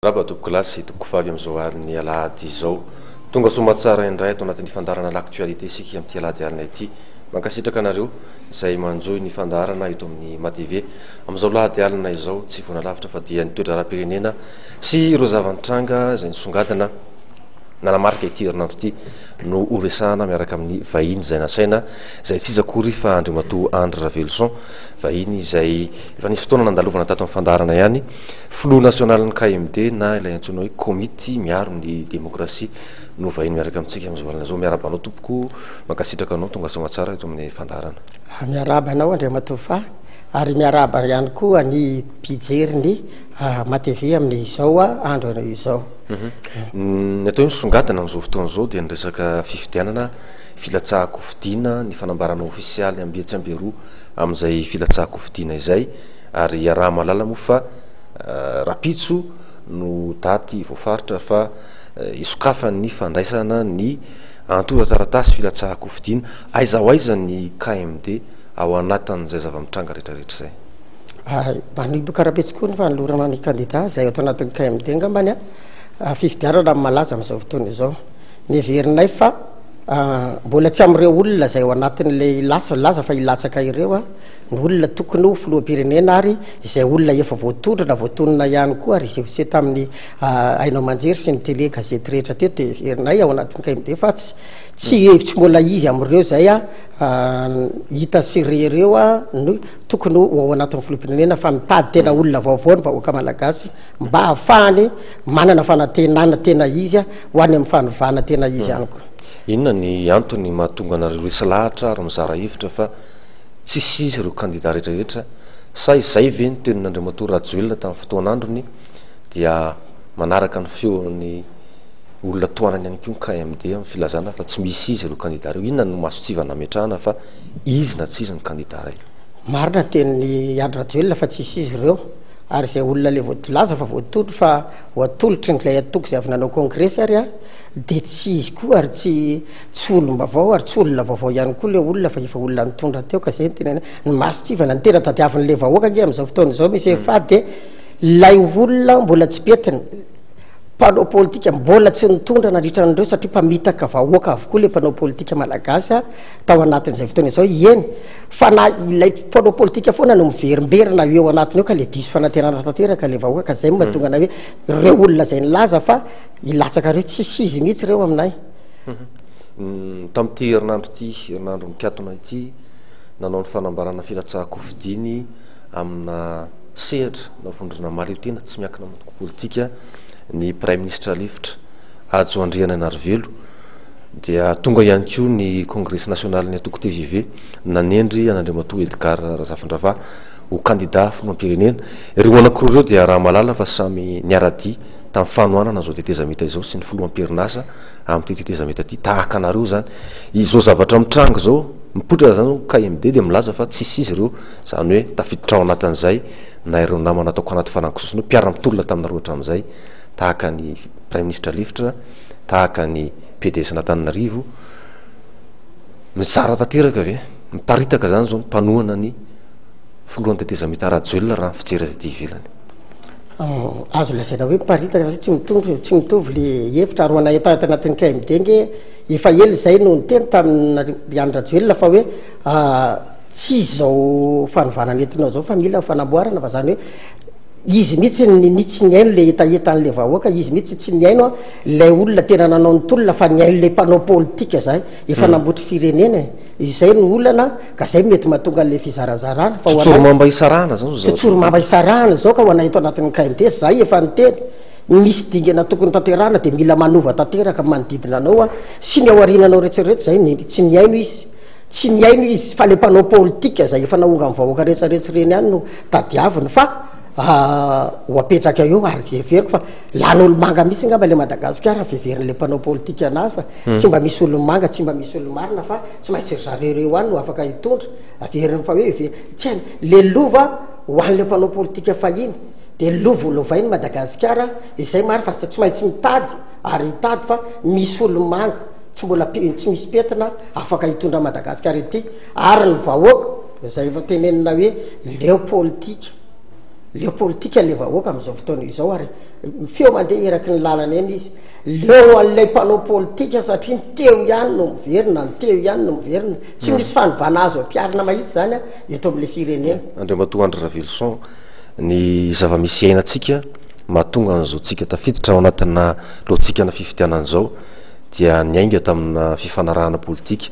Miarahaba tompokolahy sy tompokovavy amin'izao alin'ny alahady izao. Tonga soamatsara indray ato anatin'ny fandaharana L'actualité isika amin'ity alahady alina ity. Mankasitraka anareo izay manjohy ny fandaharana eto amin'ny MATV. Amin'izao alahady alina izao, tsy voana lavitra fa dia ny toe-draharaham-pirenena sy ireo zava-nitranga izay nisongadina nanamarika ity herinandro ity no horesahana miaraka amin'ny vahiny izay nasaina, izay tsy iza akory fa Andriamatoa Andry Raveloson, vahiny izay efa nisy fotoana nandalovana tato amin'ny fandaharana ihany. Filoha nasionalin'ny KMD na ilay antsoina hoe Komity miaro ny demokrasia no vahiny miaraka amintsika amin'izao alina izao. Miarahaba anao tompoko, mankasitraka anao tonga soa aman-tsara eto amin'ny fandaharana. Miarahaba anao Andriamatoa Fa ary miarahaba ihany koa ny mpijery ny MATV amin'izao andro izao. Ny atao hoe misongadina amin'izao fotoana izao dia ny resaka fifidianana, filatsahan-kofidina, ny fanambarana ofisialy amby etsy amby eroa amin'izay filatsahan-kofidina izay. Ary iaraha-mahalala moa fa rahampitso no daty voafaritra fa hisokafan'ny fandraisana ny antontan-taratasy filatsahan-kofidina. Aiza ho aiza ny KMD ao anatin'izay zava-mitranga rehetrarehetra izay? Manomboka rahampitso koa ny fanolorana ny kandida izay ato anatin'ny KMD angambany an, fifidianana no malaza amin'izao fotoana izao. Ny heverinay fa mbola tsy amin'ireo olona izay ao anatin'ilay lasa milaza fa hilatsaka ireo an, ny olona tokony ho filoham-pirenena ary izay olona efa voatondro na voatonona ihany koa ary izay niseho tamin'ny haino aman-jery sy ny tele gazety rehetra teto dia heverinay ao anatin'ny KMD fa tsy tsy tsy mbola izy amin'ireo izay hita sy re ireo no tokony ho ao anatin'ny filoham-pirenena fa mitady tena olona vaovao ny vahoaka malagasy mba hahafahany manana fanantenana tena izy ho any amin'ny fanovana tena izy ihany koa. Inona ny antony mahatonga anareo resy lahatra ary mizara hevitra fa Tsisy izy ireo kandida rehetra rehetra sa izay ve ny tenin'Andriamatoa Rajoelina tamin'ny fotoan'androny dia manaraka ny feon'ny olona tohanany ihany koa ny KMD amin'ny filazana fa tsy misy izy ireo kandida ireo. Inona no mason-tsivana nametrahana fa izy na tsy izy ny kandida iray? Marina ny tenin'i Andry Rajoelina fa tsisy izy ireo ary izay olona ilay voalaza fa voatondro fa ho atolotry ny ilay antoko izay avy nanao kongresy ary dia tsy izy koa ary tsy Tsy olom-baovao ary tsy olona vaovao ihany koa le olona fa efa olona nitondra teo ka zay no tena ny mason-tsivana ny tena tadiavin'le vahoaka ange amin'izao fotoana izao misy efa de lay olona mbola tsy pentina mpanao politika mbola tsy nitondra nandritra an'ireo satria mpamitaka vahoaka avokoa le mpanao politika malagasy a tao anatin'izay fotoana izao eny fa na ilay mpanao politika foana no miverimberina eo anatiny eo ka le diso fanantenana tanteraka le vahoaka ka zay no mahatonga anay hoe ireo olona zay nilaza fa hilatsaka ireo tsisy izy mihitsy ireo aminay. Tamin'ity herinandro ity, herinandro mikatona ity, nanao ny fanambarana filatsahan-kofidiny amina sehatra na vondrona mahaleotena tsy miankina amin'ny antoko politika ny Praiminisitra lefitra Hajo Andrianainarivelo dia tonga ihany koa ny kongresy nasionalin'ny antoko tgv nanendry an'Andriamatoa Edgard Razafindravaha ho kandida filoham-pirenena. Ireo anankiroa ireo dia raha mahalala fa samy niara-dia tamin'ny fanohanana izao tetezamita izao sy ny filoha am-perinasa amin'ity tetezamita ity, tahaka anareo izany. Izao zavatra mitranga izao, mipoitra izany zao KMD dia milaza fa tsisy izy ireo, izany hoe tafiditra ao anatin'izay na ireo namana ataoko anaty faran'kososona hoe mpiara-mitolona taminareo hatramin'izay, tahaka ny Praiminisitra lefitra, tahaka ny PDS an'Antananarivo. Mizara tanteraka ve? Miparitaka izany izao ny mpanohana ny filohan'ny tetezamita Rajoelina raha ny fijery azy aty ivelany. Azo lazaina hoe miparitaka satria tsy mitovy, tsy mitovy le hevitra ary ho anay tato anatin'ny KMD nge efa ela izay no niteny tamin'i Andry Rajoelina fa hoe tsy izao fanovana nentinao izao fa mila fanamboarana fa zany hoe izy mihitsy ny tsy nihaino le hetahetan'le vahoaka, izy mihitsy tsy nihaino ilay olona tena nanao ny tolona fa nihaino le mpanao politika zay efa nambotry firenena e. Izay no olana ka zay mety mahatonga an'le fizarazarana fa ho anay Tsotsorimamba isarahana zao zao. Tsotsorimamba isarahana zao ka ho anay eto anatin'ny KMD zay efa niteny misy dingana tokony tanterahana de mila manova tanteraka ny manodidina anao a sy ny ao aoriananao rehetra rehetra zay ny tsy mihaino izy tsy mihaino izy fa le mpanao politika zay efa naongan'ny vahoaka rehetra rehetra ireny ihany no tadiaviny fa ho apetraka eo ary heveriko fa lany olomanga mihitsy ngamba le Madagasikara fiheverin'le mpanao politika anazy fa Tsy mba misy olo-manga, tsy mba misy olo-marina fa tsy maintsy ry zareo ireo ihany no afaka hitondra. Averiny fa hoe ve, tsy hainy. Le lova ho an'ilay mpanao politika fahiny, dia lova ho lovain'i Madagasikara, izay marina fa tsy maintsy mitady ary hitady fa misy olo-manga, tsy mbola tsy misy pentina afaka hitondra Madagasikara ity. Ary ny vahoaka, izay efa tenenina hoe leo politika. Leo politika le vahoaka amin'izao fotoana izao ary feo mandeha eraky ny lalana eny izy. Leo an'ilay mpanao politika satria ny teo ihany no miverina, ny teo ihany no miverina. Tsy misy fanovana azo ampiharina mahitsy izany eto amin'ilay firenena. Andriamatoa Andry Raveloson, ny zava-misy iainantsika mahatonga an'izao tsika tafiditra ao anatina lojikana fifidianana izao dia niainga tamina fifanarahana politika,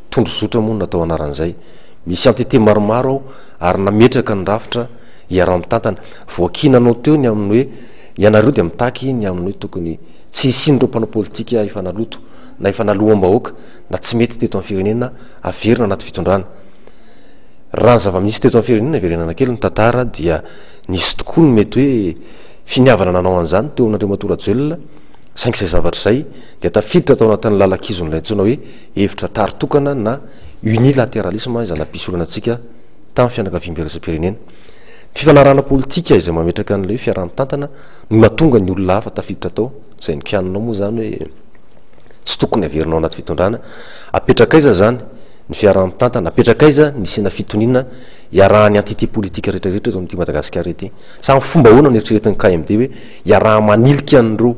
tondrozotra moa no natao anaran'izay. Misy entité maromaro ao ary nametraka ny rafitra iaraha-mitantana. Voakiananao teo ny amin'ny hoe ianareo dia mitaky ny amin'ny hoe tokony tsy hisian'ireo mpanao politika efa naloto na efa naloam-bahoaka na tsy mety teto amin'ny firenena averina anaty fitondrana. Raha ny zava-misy teto amin'ny firenena, iverenana kely ny tantara, dia nisy tokoa ny mety hoe finiavana nanao an'izany teo amin'Andriamatoa Rajoelina, saingy izay zavatra izay dia tafiditra tao anatin'ny lalan-kizon'ilay antsoina hoe hevitra tari-tokana na unilatéralisme izay nampisy olana antsika tamin'ny fianakaviambe iraisam-pirenena. Ny fifanarahana politika izay mametraka an'ilay hoe fiaraha-mitantana no nahatonga ny olona hafa tafiditra tao, izay nokianinao moa izany hoe tsy tokony haverina ao anaty fitondrana. Apetraka aiza izany ny fiaraha-mitantana? Apetraka aiza ny hisiana fitoniana iarahan'ny entité politique rehetra rehetra eto amin'ity Madagasikara ity? Sa amin'ny fomba ahoana no eritreretin'ny KMD hoe iaraha-manilika an'ireo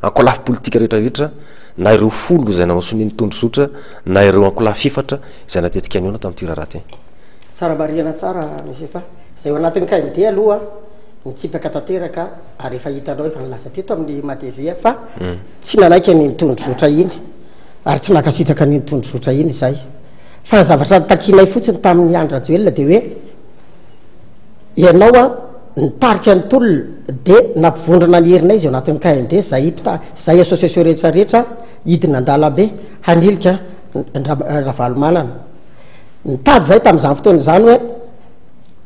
ankolafy politika rehetra rehetra na ireo folo izay nanao sonia ny tondrozotra na ireo ankolafy efatra izay natetika nihaona tamin'ity raharaha ity? Tsara marihana tsara Monsieur fa izay ao anatin'ny KMD aloha nitsipaka tanteraka ary efa hitanao efa nilaza teto amin'ny MATV fa tsy nanaiky an'iny tondrozotra iny ary tsy nankasitraka an'iny tondrozotra iny izay fa ny zavatra nitakianay fotsiny tamin'ny Andry Rajoelina dia hoe ianao a nitarika ny tolona dia nampivondrona ny herinay izay ao anatin'ny KMD zay mpita zay association rehetra rehetra hidina an-dalambe hanilika Ravalomanana. Nitady izahay tamin'izany fotoana izany hoe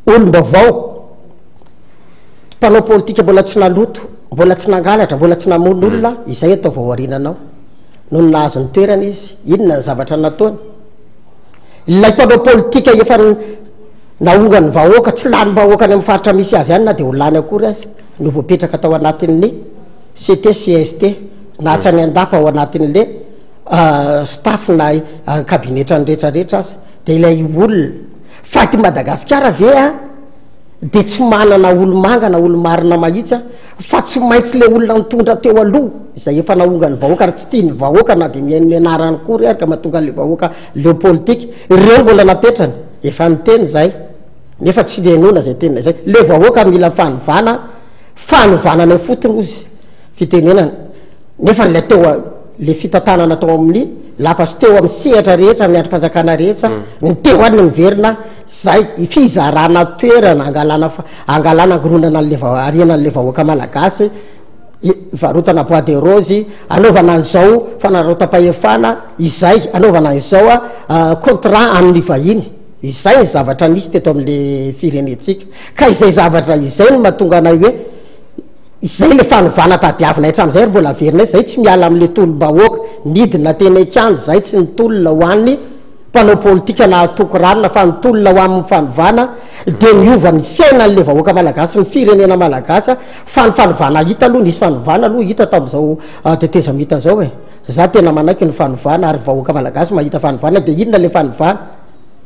olom-baovao, mpanao politika mbola tsy naloto, mbola tsy nangalatra, mbola tsy namono olona, izay ataovy ao aoriananao. Nony nahazo ny toerana izy, inona ny zavatra nataony? Ilay mpanao politika efa naongan'ny vahoaka, tsy lanim-bahoaka any amin'ny faritra misy azy any na dia ho lany akory aza, no voapetraka tao anatin'ny CT, CST, na hatrany an-dapa ao anatin'ilay staff na kabinetrany rehetra rehetra aza dia ilay olona fa aty Madagasikara ve a dia tsy manana olo-manga na olo-marina mahitsy a fa tsy maintsy le olona nitondra teo aloha izay efa naongan'ny vahoaka ary tsy tian'ny vahoaka na dia mihaino ny anarany kory ary ka mahatonga an'le vahoaka leo politika ireo mbola napetrany efa niteny zay nefa tsy nihenoana izay tenina izay le vahoaka mila fanovana fanovana any fotony ozy fitenenana Nefa ilay teo le fitantanana tao amin'ny lapa sy teo amin'ny sehatra rehetra amin'ny andrim-panjakana rehetra ny teo any miverina zay fizarana toerana angalana angalana angoronana an'le ariana an'le vahoaka malagasy varotana bois de rose anaovana an'izao fanararaotam-pahefana izay anaovana an'izao a contrat amin'ny vahiny izay ny zavatra nisy teto amin'le firenentsika ka izay zavatra izay no mahatonga anay hoe Izay le fanovana tadiavinay hatramin'izay ary mbola averinay, zay tsy miala amin'le tolom-bahoaka, nidina teny an-kianja zay tsy nitolona ho an'ny mpanao politika nahatoky ranona fa nitolona ho amin'ny fanovana dia niova ny fiainan'le vahoaka malagasy, ny firenena malagasy fa ny fanovana hita aloha, nisy fanovana aloha hita tamin'izao tetezamita zao e, za tena manaiky ny fanovana ary vahoaka malagasy mahita fanovana dia inona le fanovana?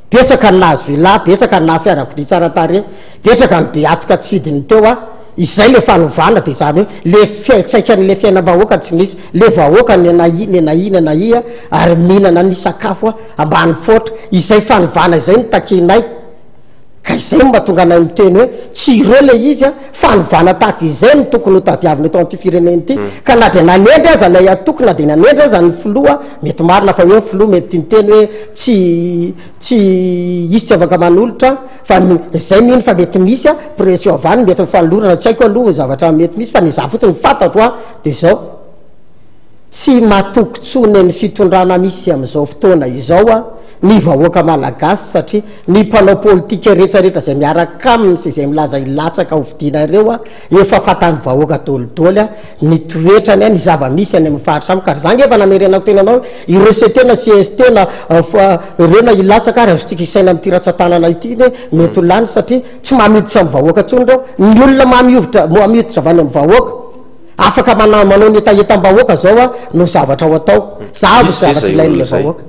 Betsaka ny nahazo villa, betsaka ny nahazo fiarakodia tsara tarehy, betsaka ny be atoka tsy fidiny teo a, izay le fanovana de zany hoe le fiantraikan'le fiainam-bahoaka tsy nisy, le vahoaka nenahia nenahia nenahia ary mihinana ny sakafo ambany foatra, izay fanovana izay no takianay, ka izay no mahatonga anay miteny hoe tsy ireo le izy a, fanovana tahaka izay no tokony ho tadiavina eto amin'ity firenena ity, ka na dia nanendry aza ilay antoko na dia nanendry aza ny filoha, mety marina fa hoe ny filoha mety niteny hoe tsy tsy izy tsy afaka manolotra fa ny zay mino fa mety misy a pression avy any mety ny fanolorana tsy haiko aloha ny zavatra mety misy fa ny za fotsiny fantatro a de zao tsy matoky tsony ny fitondrana misy am'izao fotoana izao a ny vahoaka malagasy satria ny mpanao politika rehetrarehetra zay miaraka aminy sy izay milaza hilatsaka ho fidiana ireo a efa fatan'ny vahoaka dolidoly a ny toetrany a, ny zava-misy any amin'ny faritra amiko, ary za nge efa namerenako teny anao hoe ireo CT na CST na ireo na hilatsaka ary azontsika isaina amin'ity ratsan-tanana ity anie mety ho lany satria tsy mamiditra amin'ny vahoaka intsony ireo, ny olona mamihovitra mamiditra avy any amin'ny vahoaka afaka mana- manao ny hetahetam-bahoaka zao a no zavatra ho atao, za Misy ve zavatra izay ilain'ilay olona izay? vahoaka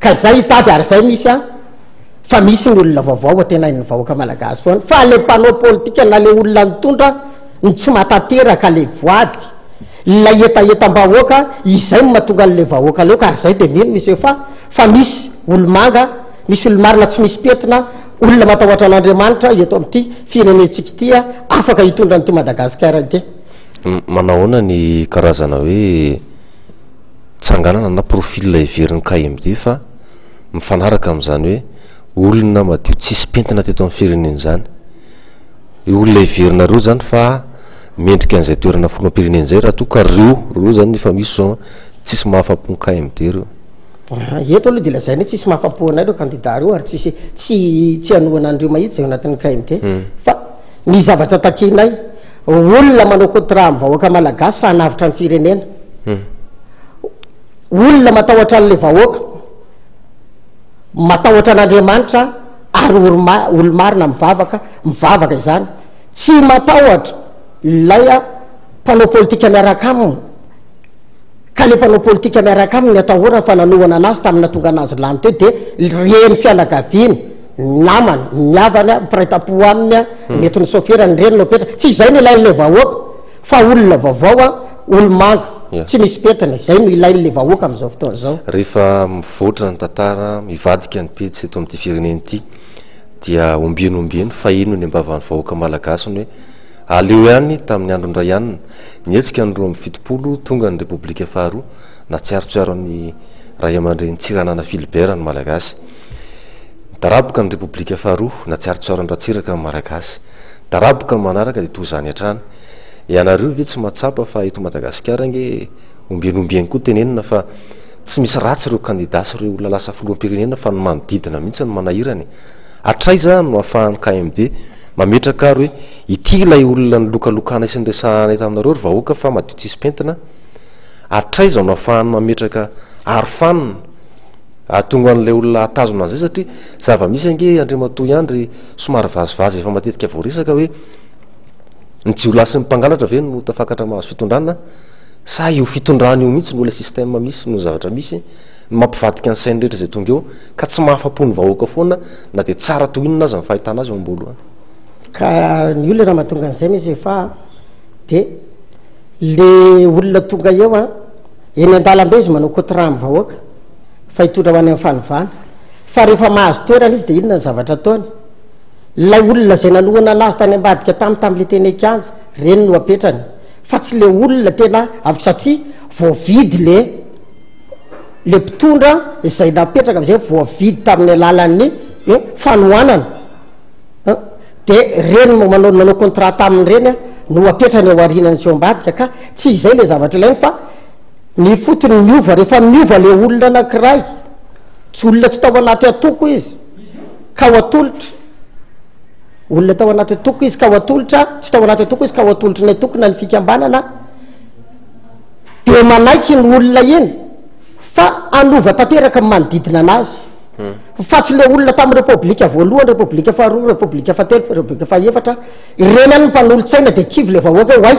ka zay hitady ary zay misy a. Fa misy ny olona vaovao antenain'ny vahoaka malagasy foana fa le mpanao politika na le olona nitondra ny tsy mahatanteraka le voady, ilay hetahetam-bahoaka, izay no mahatonga an'le vahoaka leo ka ary izay dia mino monsieur fa fa misy olo-manga, misy olo-marina tsy misy pentina, olona matahotra an'Andriamanitra eto amin'ity firenentsika ity afaka hitondra an'ity Madagasikara ity. Manahoana ny karazana hoe tsanganana na profil heverin'ny KMD fa mifanaraka amin'izany hoe olona madio tsisy pentina teto amin'ny firenena izany? Io olona heverinareo izany fa mendrika an'izay toerana filoham-pirenena izay raha toa ka ireo, ireo izany efa misy izao an, tsisy mahafa-po ny KMD ireo. Eto aloha dia lazaina hoe tsisy mahafa-po anay ireo kandida ireo ary tsisy, tsy, tsy hanohana an'ireo mahitsy izay ao anatin'ny KMD. Fa ny zavatra takianay, olona manao contrat amin'ny vahoaka malagasy fa hanavotra ny firenena. Olona matahotra an'ilay vahoaka, matahotra an'Andriamanitra ary olo-marina mivavaka, mivavaka izany. Tsy matahotra ilay mpanao politika miaraka aminy, ka ilay mpanao politika miaraka aminy atahorany fa nanohana anazy tamin'ny nahatonga anazy lany teo dia ireny fianakaviany, ny namany, ny havany, ny mpiray tampo aminy, mety ny soferany, ireny no apetraka. Tsy izay no ilain'ilay vahoaka fa olona vaovao, olo-manga, tsy misy pentina, izay no ilain'ilay vahoaka amin'izao fotoana izao. Rehefa mivoatra ny tantara, mivadika ny pejy eto amin'ity firenena ity, dia ombieny ombieny faheno eny am-bavan'ny vahoaka malagasy ny hoe aleo ihany tamin'ny andron-dRaianina nihetsika ny 72 tonga ny Repoblika faharoa nahatsiarotsiaro ny ray aman-dreny Tsiranana Philibert ny Malagasy. Nidaraboka ny Repoblika faharoa nahatsiarotsiaro an-dRatsiraka ny Malagasy. Daraboka ny manaraka dia toy izany hatrany. Ianareo ve tsy mahatsapa fa eto Madagasikara ange ombieny ombieny koa tenenina fa Tsy misy ratsy ireo kandida sy ireo olona lasa filoham-pirenena fa ny manodidina mihitsy no manahirana e! Hatraiza no ahafahan'ny KMD mametraka ary hoe ity ilay olona nilokalokanay sy niresahanay taminareo ry vahoaka fa madio tsisy pentina? Hatraiza no ahafahany mametraka arofanina hahatonga an'ilay olona hahatazona an'izay satria zava-misy ange Andriamatoa ihany ry somary vazivazy efa matetika voaresaka hoe ny jiolahy sy ny mpangalatra ve no tafakatra mahazo fitondrana? Sa io fitondrana io mihitsy no ilay système misy no zavatra misy no mampivadika ny sain'ny rehetra izay tonga eo ka tsy mahafa-po ny vahoaka foana na dia tsara toy inona aza ny fahitana azy eo am-boalohany. Ka ny olana mahatonga an'izay misy efa de le olona tonga eo an, eny an-dalambe izy manao contrat amin'ny vahoaka fa hitondra ho any amin'ny fanovana, fa rehefa mahazo toerana izy de inona ny zavatra ataony? Ilay olona izay nanohana anazy tany ambadika tamy tamin'le teny an-kianja, ireny no apetrany. fa tsy le olona tena avy satria voavidy le le mpitondra izay napetraka am'izay voavidy tamin'ny alalan'ny fanohanana de reny manao nanao contrat taminy reny a no apetrany ao arinany sy eo ambadika ka tsy izay le zavatra ilainy fa ny fotony miova rehefa miova le olona anakiray tsy olona tsy tao anaty atoko izy ka ho atolotra Olona tao anaty antoko izy ka ho atolotra, tsy tao anaty antoko izy ka ho atolotry ny antoko na ny fikambanana, dia manaiky iny olona iny fa hanova tanteraka ny manodidina anazy. Hmm. Fa tsy le olona tamin'ny repoblika voalohany, repoblika faharoa, repoblika fahatelo, repoblika fahefatra, ireny ihany ny mpanolotsaina dia kivy le vahoaka hoe oay,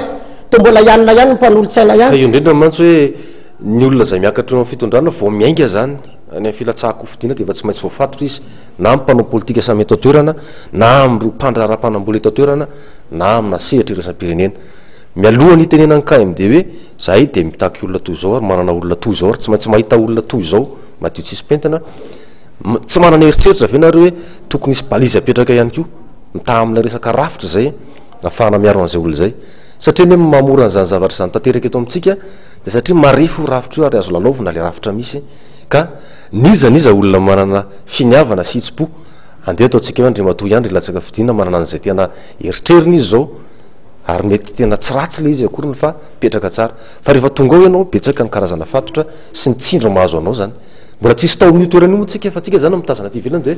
toa mbola hianina ihany ny mpanolotsaina ihany. Ka io indrindra mantsy hoe ny olona izay miakatra eo amin'ny fitondrana vao miainga izany any amin'ny filatsahan-kofidina dia efa tsy maintsy voafatotra izy. na amin'ny mpanao politika samy eto an-toerana, na amin'ireo mpandraharaha mpanambola eto an-toerana, na amina sehatra iraisam-pirenena. Mialoha ny hitenenan'ny KMD hoe, izahay dia mitaky olona toy izao ary manana olona toy izao ary tsy maintsy mahita olona toy izao madio tsisy pentina, tsy manana eritreritra ve nareo hoe tokony hisy balise apetraka ihany koa mitaha amin'ilay resaka rafitra izay ahafahana miaro an'izay olona izay? Satria anie ny maha-mora an'izany zavatra izany tanteraka eto amintsika dia satria marefo io rafitra io ary azo lalaovina ilay rafitra misy ka N'iza n'iza olona manana finiavana sy hitsim-po, andeha ataontsika hoe Andriamatoa ihany ry latsaka fidiana manana an'izay tena eritreriny izy izao, ary mety tena tsy ratsy ilay izy akoriny fa mipetraka tsara. Fa rehefa tonga ao ianao, betsaka ny karazana fatotra sy ny tsindry mahazo anao izany. Mbola tsisy tao amin'io toerana io moa tsika fa tsika izany mitazana aty ivelany dia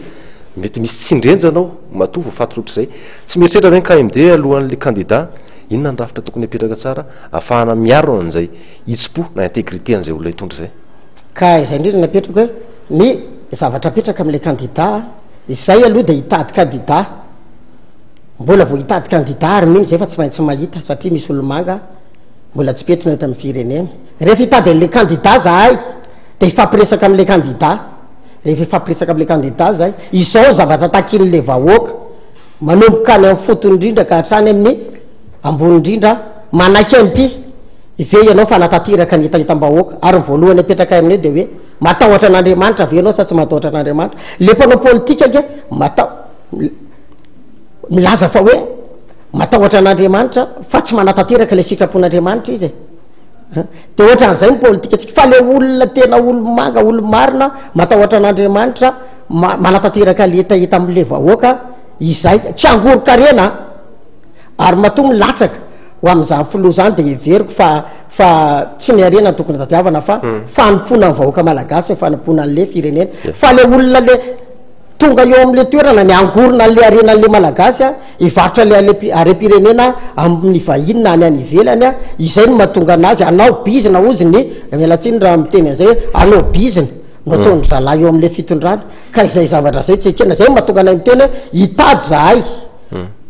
mety misy tsindry henjana ao matoa voafatotra ohatr'izay. Tsy mieritreritra ve ny KMD alohan'ilay kandida, inona ny rafitra tokony hapetraka tsara ahafahana miaro an'izay hitsim-po na intégrité an'izay olona hitondra izay? Ka izay indrindra no apetrako hoe ny zavatra apetraka amin'ilay kandida, izay aloha dia hitady kandida, mbola vao hitady kandida ary mino izay fa tsy maintsy mahita satria misy olomanga mbola tsy petrina eto amin'ny firenena. Rehefa hitady an'ilay kandida zahay dia hifampiresaka amin'ilay kandida. Rehefa hifampiresaka amin'ilay kandida zahay, izao ny zavatra takian'ilay vahoaka, manomboka any amin'ny fotony indrindra ka hatrany amin'ny ambony indrindra, manaiky an'ity ve ianao fa hanatanteraka ny hetahetam-bahoaka? Ary ny voalohany apetrakay aminay dia hoe, matahotra an'Andriamanitra ve ianao sa tsy matahotra an'Andriamanitra? Ilay mpanao politika ange mataho, milaza fa hoe matahotra an'Andriamanitra fa tsy manatanteraka ilay sitrapon'Andriamanitra izy e. Dia ohatran'izay ny politikantsika, fa le olona tena olo-manga, olo-marina, matahotra an'Andriamanitra, manatanteraka le hetaheta amin'le vahoaka, izay, tsy hangoron-karena an! Ary matoa milatsaka ho amin'izany filoha izany dia heveriko fa fa tsy ny harena no tokony tadiavana fa fanompoana ny vahoaka malagasy, ny fanompoana an'le firenena. Fa le olona le. Tonga eo amin'ilay toerana ny hangorona an'ilay harenan'ilay Malagasy, hivarotra ilay harem-pirenena amin'ny vahiny na any any ivelany, izay no mahatonga an'azy hanao bizina hozy ny, miala tsiny raha miteny an'izay hoe hanao bizina no ataon-dry zalahy eo amin'ilay fitondrana, ka izay zavatra izay tsy ekena, izay no mahatonga anay miteny hoe hitady izahay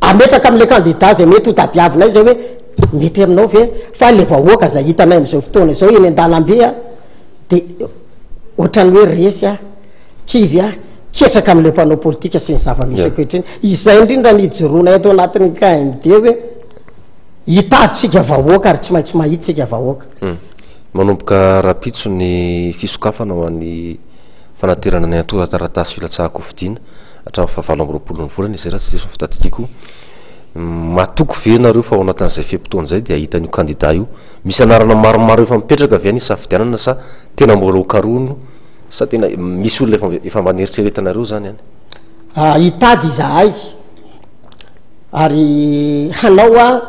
hametraka amin'ilay kandida izay mety ho tadiavinay izay hoe mety aminao ve, fa ilay vahoaka izay hitanay amin'izao fotoana izao eny an-dalambe dia ohatran'ny hoe resy aho. Kivy ahy, ketraka amin'ilay mpanao politika sy ny zava-misy ankehitriny. Izay indrindra ny ijoroanay ato anatin'ny KMD hoe hitady isika vahoaka ary tsy maintsy mahita isika vahoaka. Manomboka rahampitso ny fisokafana ho an'ny fanaterana ny antontan-taratasy filatsahan-kofidina hatramin'ny fahavalo amby roapolon'ny volana izay raha tsy diso ny fitadidiako. Matoky ve nareo fa ao anatin'izay fe-potoana izay dia hahita an'io kandida io? Misy anarana maromaro efa mipetraka ve any hisafidianana sa tena mbola ho karohina? Sa tena misy olona efa efa mba neritreretinareo zany any? Ah, hitady izahay ary hanao a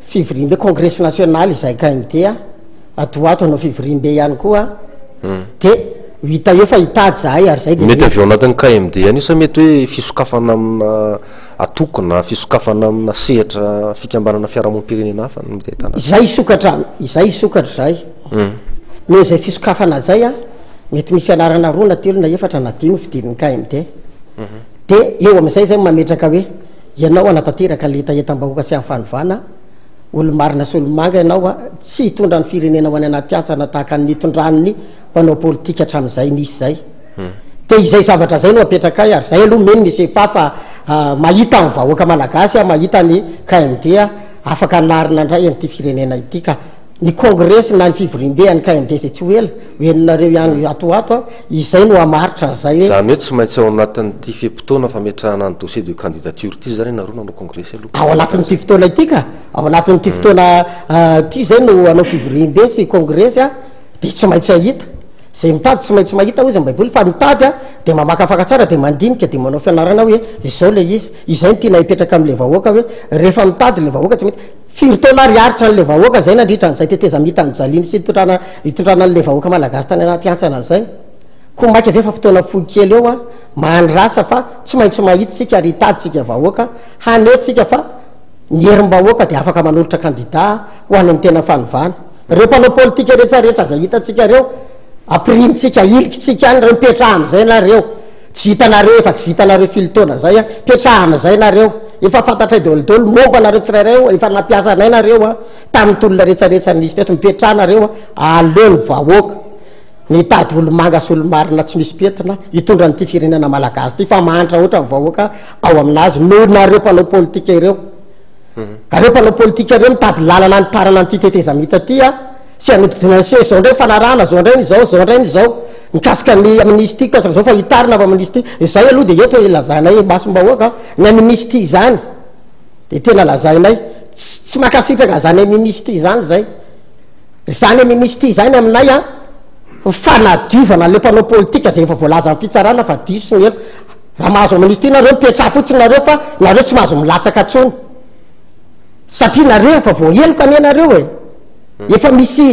fivoriambe congresy nasionaly izahay KMD a, ato ho ato hanao fivoriambe ihany koa de ho hita eo fa hitady izahay ary zay de Mety avy ao anatin'ny KMD ihany io sa mety hoe fisokafana amina antoko na fisokafana amina sehatra fikambanana fiarahamonim-pirenena hafa no mety ahitana azy? Izay hisokatra, izay hisokatra izay. Noho izay fisokafana izay a, mety misy anarana roa na telo na efatra na dimy fidin'ny KMD. Dia eo amin'izay izay mametraka hoe ianao hanatanteraka ny hetahetam-bahoaka sy amin'ny fanovana, olo-marina sy olo-manga ianao a, tsy hitondra ny firenena ho any anaty hantsana tahaka ny nitondran'ny mpanao politika hatramin'izay nisy izay. Dia izay zavatra izay no apetrakay ary izay aloha mino ny SEFA fa mahita ny vahoaka malagasy, mahita ny KMD afaka hanarina indray an'ity firenena ity ka. Ny kongresy na ny fivoriambe an'ny KMD izay tsy ho ela, ho henonareo ihany ato ho ato, izay no hamaritra an'izay hoe. Izany hoe tsy maintsy ao anatin'ity fe-potoana fametrahana ny dossier de candidature ity izany ianareo no hanao kongresy aloha. Ao anatin'ity fotoana ity ka! Ao anatin'ity fotoana ity izay no hanao fivoriambe sy kongresy dia tsy maintsy hahita. Izay mitady tsy maintsy mahita hozy ny baiboly fa mitady dia mamakafaka tsara dia mandinika dia manao fianarana hoe izao ilay izy. Izay no tiana hipetraka amin'ilay vahoaka hoe rehefa mitady ilay vahoaka tsy mety. Firy taona ary hiaritra an'ilay vahoaka izay nandritra an'izay tetezamita nijaliany sy nitondrana nitondrana an'ilay vahoaka malagasy tany anaty hantsana izay? Koa maika ve fa fotoana fohy kely eo an, mahandrasa fa tsy maintsy mahita isika ary hitady isika vahoaka, haneho tsika fa ny herim-bahoaka dia afaka manolotra kandida ho any amin'ny tena fanovana. Ireo mpanao politika rehetra rehetra izay hitantsika ireo, ampirimintsika, ahilikintsika any ireo, mipetraha amin'izay nareo. Tsy vitanareo efa tsy vitanareo filo taona zay a, petraha amizay nareo, efa fantatray daholo daholo momba anareo tsirairay io, efa nampiasa anay nareo a, tamin'ny tolona retsaretsa nisy teto, mipetraha nareo a, aleo ny vahoaka mitady olo-manga sy olo-marina tsy misy pentina hitondra an'ity firenena malagasy ity fa mahantra oatra ny vahoaka ao aminazy noho nareo mpanao politika ireo. Nareo mpanao politika ireo mitady lalana hanitarana an'ity tetezamita ity a. Sy hanodidina ny seho, izao indray ny fanarahana, izao indray ny izao, izao indray ny izao. Mikasika ny amnistie kosa izao fa hitarina avy amnistie. Izay aloha dia eto lazainay imasom-bahoaka, ny amnistie izany dia tena lazainay, tsy tsy mankasitraka izany amnistie izany izay. Izany amnistie izany aminay an, fanadiovana an'ilay mpanao politika izay efa voalazan'ny fitsarana fa diso ny heloka. Raha mahazo amnistie nareo, mipetraha fotsiny nareo fa nareo tsy mahazo milatsaka intsony. Satria nareo efa voaheloka anie nareo e. Efa misy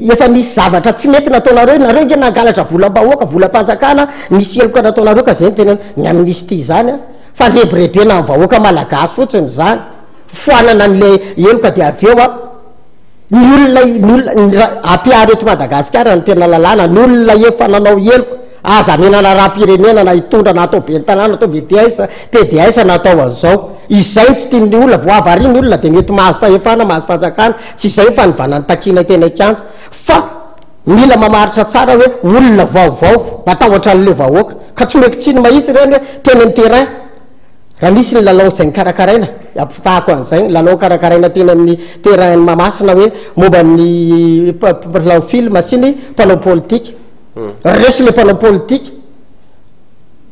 efa misy zavatra tsy nety nataonareo, nareo nge nangalatra volam-bahoaka, volam-panjakana, nisy heloka nataonareo ka zay no tena ny amnistie zany an, fandrebirebena ny vahoaka malagasy fotsiny zany, foanana an'le heloka de avy eo an, ny olona ny olona ny raha ampiaro eto Madagasikara ny tena lalàna, ny olona efa nanao heloka Aza amena anaram-pirenena na hitondra na atao ben'ny tanàna atao BDS, pds na atao an'izao. Izay no tsy tian'ny olona, vao avaria ny olona dia mety mahazo fahefana, mahazo fanjakana. Tsy izay ny fanovana ny takiana teny an-kianja. Fa. Mila mamaritra tsara hoe olona vaovao matahotra an'ilay vahoaka. Ka tsy omeko tsiny mahitsy ireny hoe teny amin'ny terrain. Raha nisy ny lalao izay nokarakaraina, ampitahako an'izay, ny lalao karakaraina teny amin'ny terrain-n'i Mahamasina hoe momba ny mpilalao film sy ny mpanao politika. Resy ilay mpanao politika.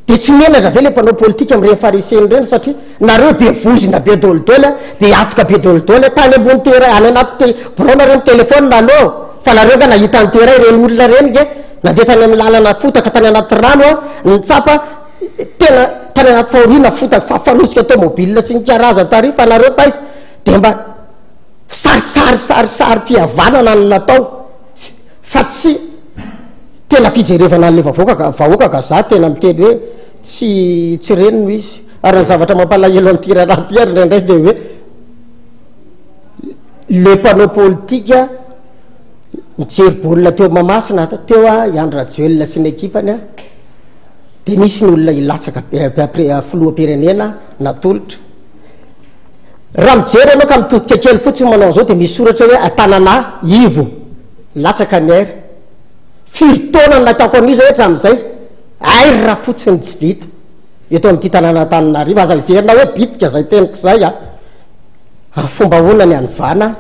Dia tsy menatra ve ilay mpanao politika amin'ireny fahareseny ireny satria nareo be vozona be dolidoly a, be atoka be dolidoly a, tany ambony terrain, any anaty birao nareo mi-telephone alou, fa nareo nga nahita ny terrain ireny olona ireny nge nandeha tany amin'ny lalana fotaka tany anaty rano a, nitsapa tena tany anaty fahoriana fotaka fafanosika tomobile sy ny karazany tary fa nareo taiza? Dia mba sarisary sarisarim-pihavanana no natao fa tsy Tena fijerevana an'ilay vavoaka ka, vahoaka ka za tena miteny hoe tsy tsy reny no izy. Ary ny zavatra mampalahelo an'ity raharaha ity ary indraindray dia hoe le mpanao politika nijery baolina teo Mahamasina teo a, i Andry Rajoelina sy ny ekipany a, dia nisy ny olona hilatsaka filoham-pirenena natolotra. Raha mijery ianao ka mitodika kely fotsiny manao an'izao dia misy soratra hoe Tanana Ivo, latsaka ny air. Firy taona no nahitako an'io zay hatramin'izay? Air fotsiny tsy vita eto amin'ity tanàna Antananarivo. Aza heverina hoe bitika izay teniko izay a! Amin'ny fomba ahoana ny hanovana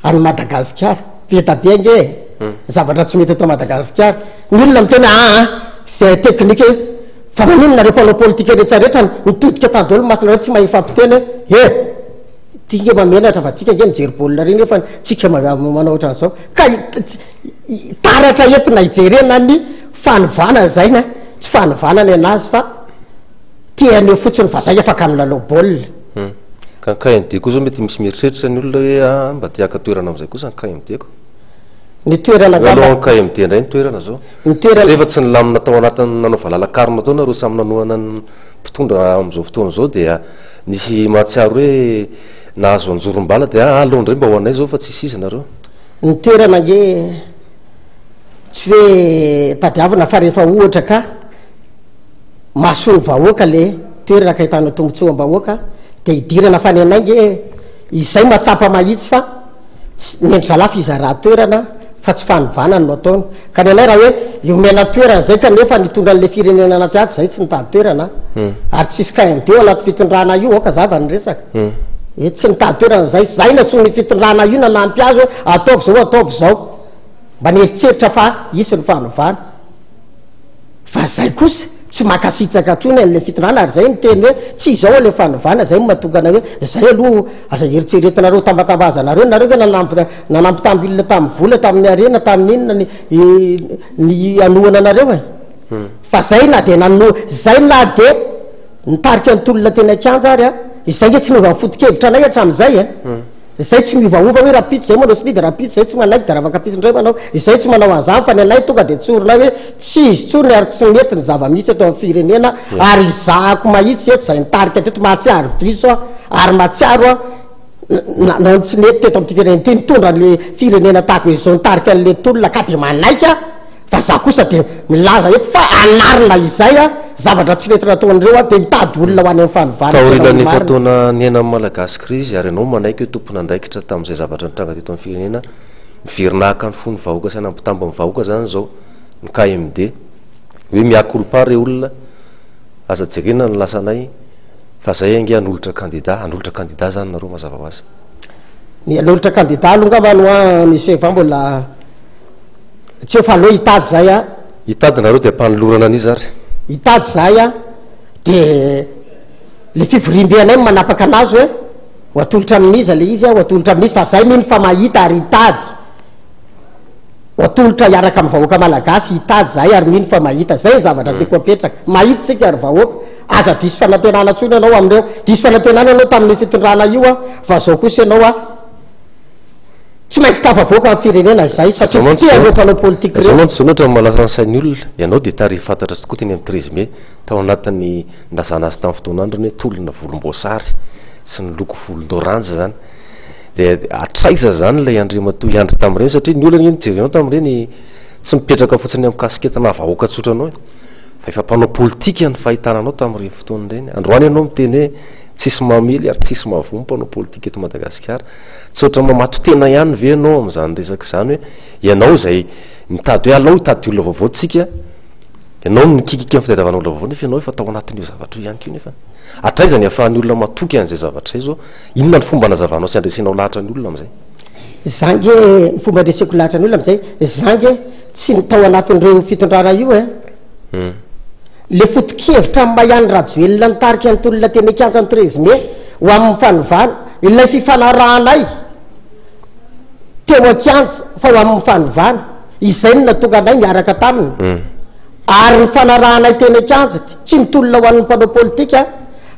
an'i Madagasikara? Be da be ange e! Ny zavatra tsy mety eto Madagasikara. Ny olona miteny hoe aa izay teknika io. Fa maninona nareo mpanao politika rehetra rehetra mitodika tany daholo ny masonareo tsy mahay mifampiteny hoe e! Ity nge mahamenatra fa tsika nge mijery baolina ry nefa tsika manao ohatran'izao. Ka taratra entina hijerena ny fanovana izay na tsy fanovana ny anazy fa te haneho fotsiny fa zay afaka milalao baolina. Hmm. Ka ny KMD koa zao mety misy mieritreritra ny olona hoe ah mba te haka toerana amin'izay kosa ny KMD ko. Ny toerana angamba. Aloha KMD indray ny toerana zao. Ny toerana. Satria efa tsy nilamina tao anatin'ny nanao valalakarona tao nareo samy nanohana ny mpitondra amin'izao fotoana izao dia nisy mahatsiaro hoe nahazo anjorom-bala dia ah aleo indray mba ho anay zao fa tsisy izy nareo. Ny toerana ange tsy hoe tadiavina fa rehefa ohatra ka mahasoa ny vahoaka le toerana ka ahitana tombotsoam-bahoaka dia idirana fa ny anay nge izay mahatsapa mahitsy fa tsy ny an-dry zalahy fizaràn-toerana fa tsy fanovana no ataony ka ny anay raha hoe omena toerana zay kanefa nitondra an'le firenena anaty ady zay tsy nitady toerana ary tsisy KMD ao anaty fitondrana io aoka zava ny resaka. Hoe tsy nitady toerana zay, zay nantsoin'io fitondrana io nanampy azy hoe ataovy zao ataovy zao. Mba nieritreritra fa hisy ny fanovana. Fa zay kosa tsy mankasitraka intsony an'ilay fitondrana ary zay miteny hoe tsy izao ilay fanovana, zay no mahatonga anay hoe zay aloha aza eritreretinareo tambatambazanareo, nareo ve nanampy nanambitamby olona tamin'ny vola, tamin'ny harena, tamin'ny inona ny ny hanohana anareo e. Fa zay na dia nano zay na dia Nitarika ny tolona teny an-kianja ary aho. Izay nge tsy niova ny foto-kevitra anay hatramin'izay e. Izay tsy miovaova hoe rahampitso izay manao smidy, rahampitso izay tsy manaiky dia ravakampitso indray manao. Izay tsy manao an'izany fa ny anay tonga dia tsorinay hoe tsy izy intsony ary tsy mety ny zava-misy eto amin'ny firenena ary izahako mahitsy eto izay nitarika teto. Mahatsiaro diso aho ary mahatsiaro aho nanao ny tsy nety teto amin'ity firenena ity, nitondra an'ilay firenena tahaka izao nitarika an'ilay tolona ka dia manaiky aho. Fa za kosa dia milaza eto fa anarina izay a, zavatra tsy nety nataon'ireo a, dia mitady olona ho any amin'ny fanovana tena Taorianan'ny olo-marina. efa-taona niainan'ny Malagasy krizy ary ianao manaiky hoe tompon'andraikitra tamin'izay zavatra nitranga teto amin'ny firenena, miverina haka ny fon'ny vahoaka sy hanambitamby ny vahoaka izany izao ny KMD. Hoe mea culpa re olona, aza jerena ny lasanay fa zay ange hanolotra kandida, hanolotra kandida izany nareo mazava ho azy. Ny hanolotra kandida aloha angamba no an, Monsieur Evan mbola. Tsy eo fa aleo hitady zahay a. Hitady nareo dia ampanolorana an'iza ary? Hitady zahay a, de le fivoriambe anay no manapaka anazy hoe ho atolotra amin'iza le izy a, ho atolotra amin'iza fa zahay mino fa mahita ary hitady, ho atolotra hiaraka amin'ny vahoaka malagasy hitady zahay ary mino fa mahita, zay ny zavatra tiako apetraka, mahita tsika ry vahoaka, aza diso fanantenana intsony ianao amin'ireo, diso fanantenana ianao tamin'io fitondrana io a, fa zao kosa ianao a. Tsy maintsy tafavoaka ny firenena izay satria poteha ireo mpanao politika Izao ireo. mantsy izao no ohatran'ny mahalasa ny sain'ny olona, ianao dia tary fantatra tokoa teny amin'ny 13 mai, tao anatin'ny nilazana azy tamin'ny fotoan'androny hoe tolona volomboasary sy ny loko volondoranjy izany. Dia hatraiza izany ilay Andriamatoa Andry tamin'ireny satria ny olona anie nijery anao tamin'ireny tsy mipetraka fotsiny amin'ny casquette naha vahoaka tsotra anao e, fa efa mpanao politika ny fahitana anao tamin'ireny fotoana ireny. Androany ianao miteny hoe. Tsisy mamely ary tsisy mahavoa ny mpanao politika eto Madagasikara. Tsy ohatran'ny mamato-tena ihany ve ianao amin'izany resaka izany hoe ianao izay mitady hoe alao hitady olona vaovao tsika, ianao no mikikiky amin'ny fitadiavana olona vaovao nefa ianao efa tao anatin'io zavatra io ihany koa nefa. Hatraiza ny ahafahan'ny olona matoky an'izay zavatra izay izao? Inona ny fomba anazavanao sy andresenao lahatra ny olona amin'izay? Za nge, ny fomba andreseko lahatra ny olona amin'izay, za nge tsy ny tao anatin'ireo fitondrana io e. Le foto-kevitra amin'ny maha Andry Rajoelina nitarika ny tolona teny an-kianja ny 13 mai ho amin'ny fanovana, ilay fifanarahanay teo an-kianja fa ho amin'ny fanovana, izay no nahatonga anay niaraka taminy. Ary ny fanarahanay teny an-kianja, tsy mitolona ho an'ny mpanao politika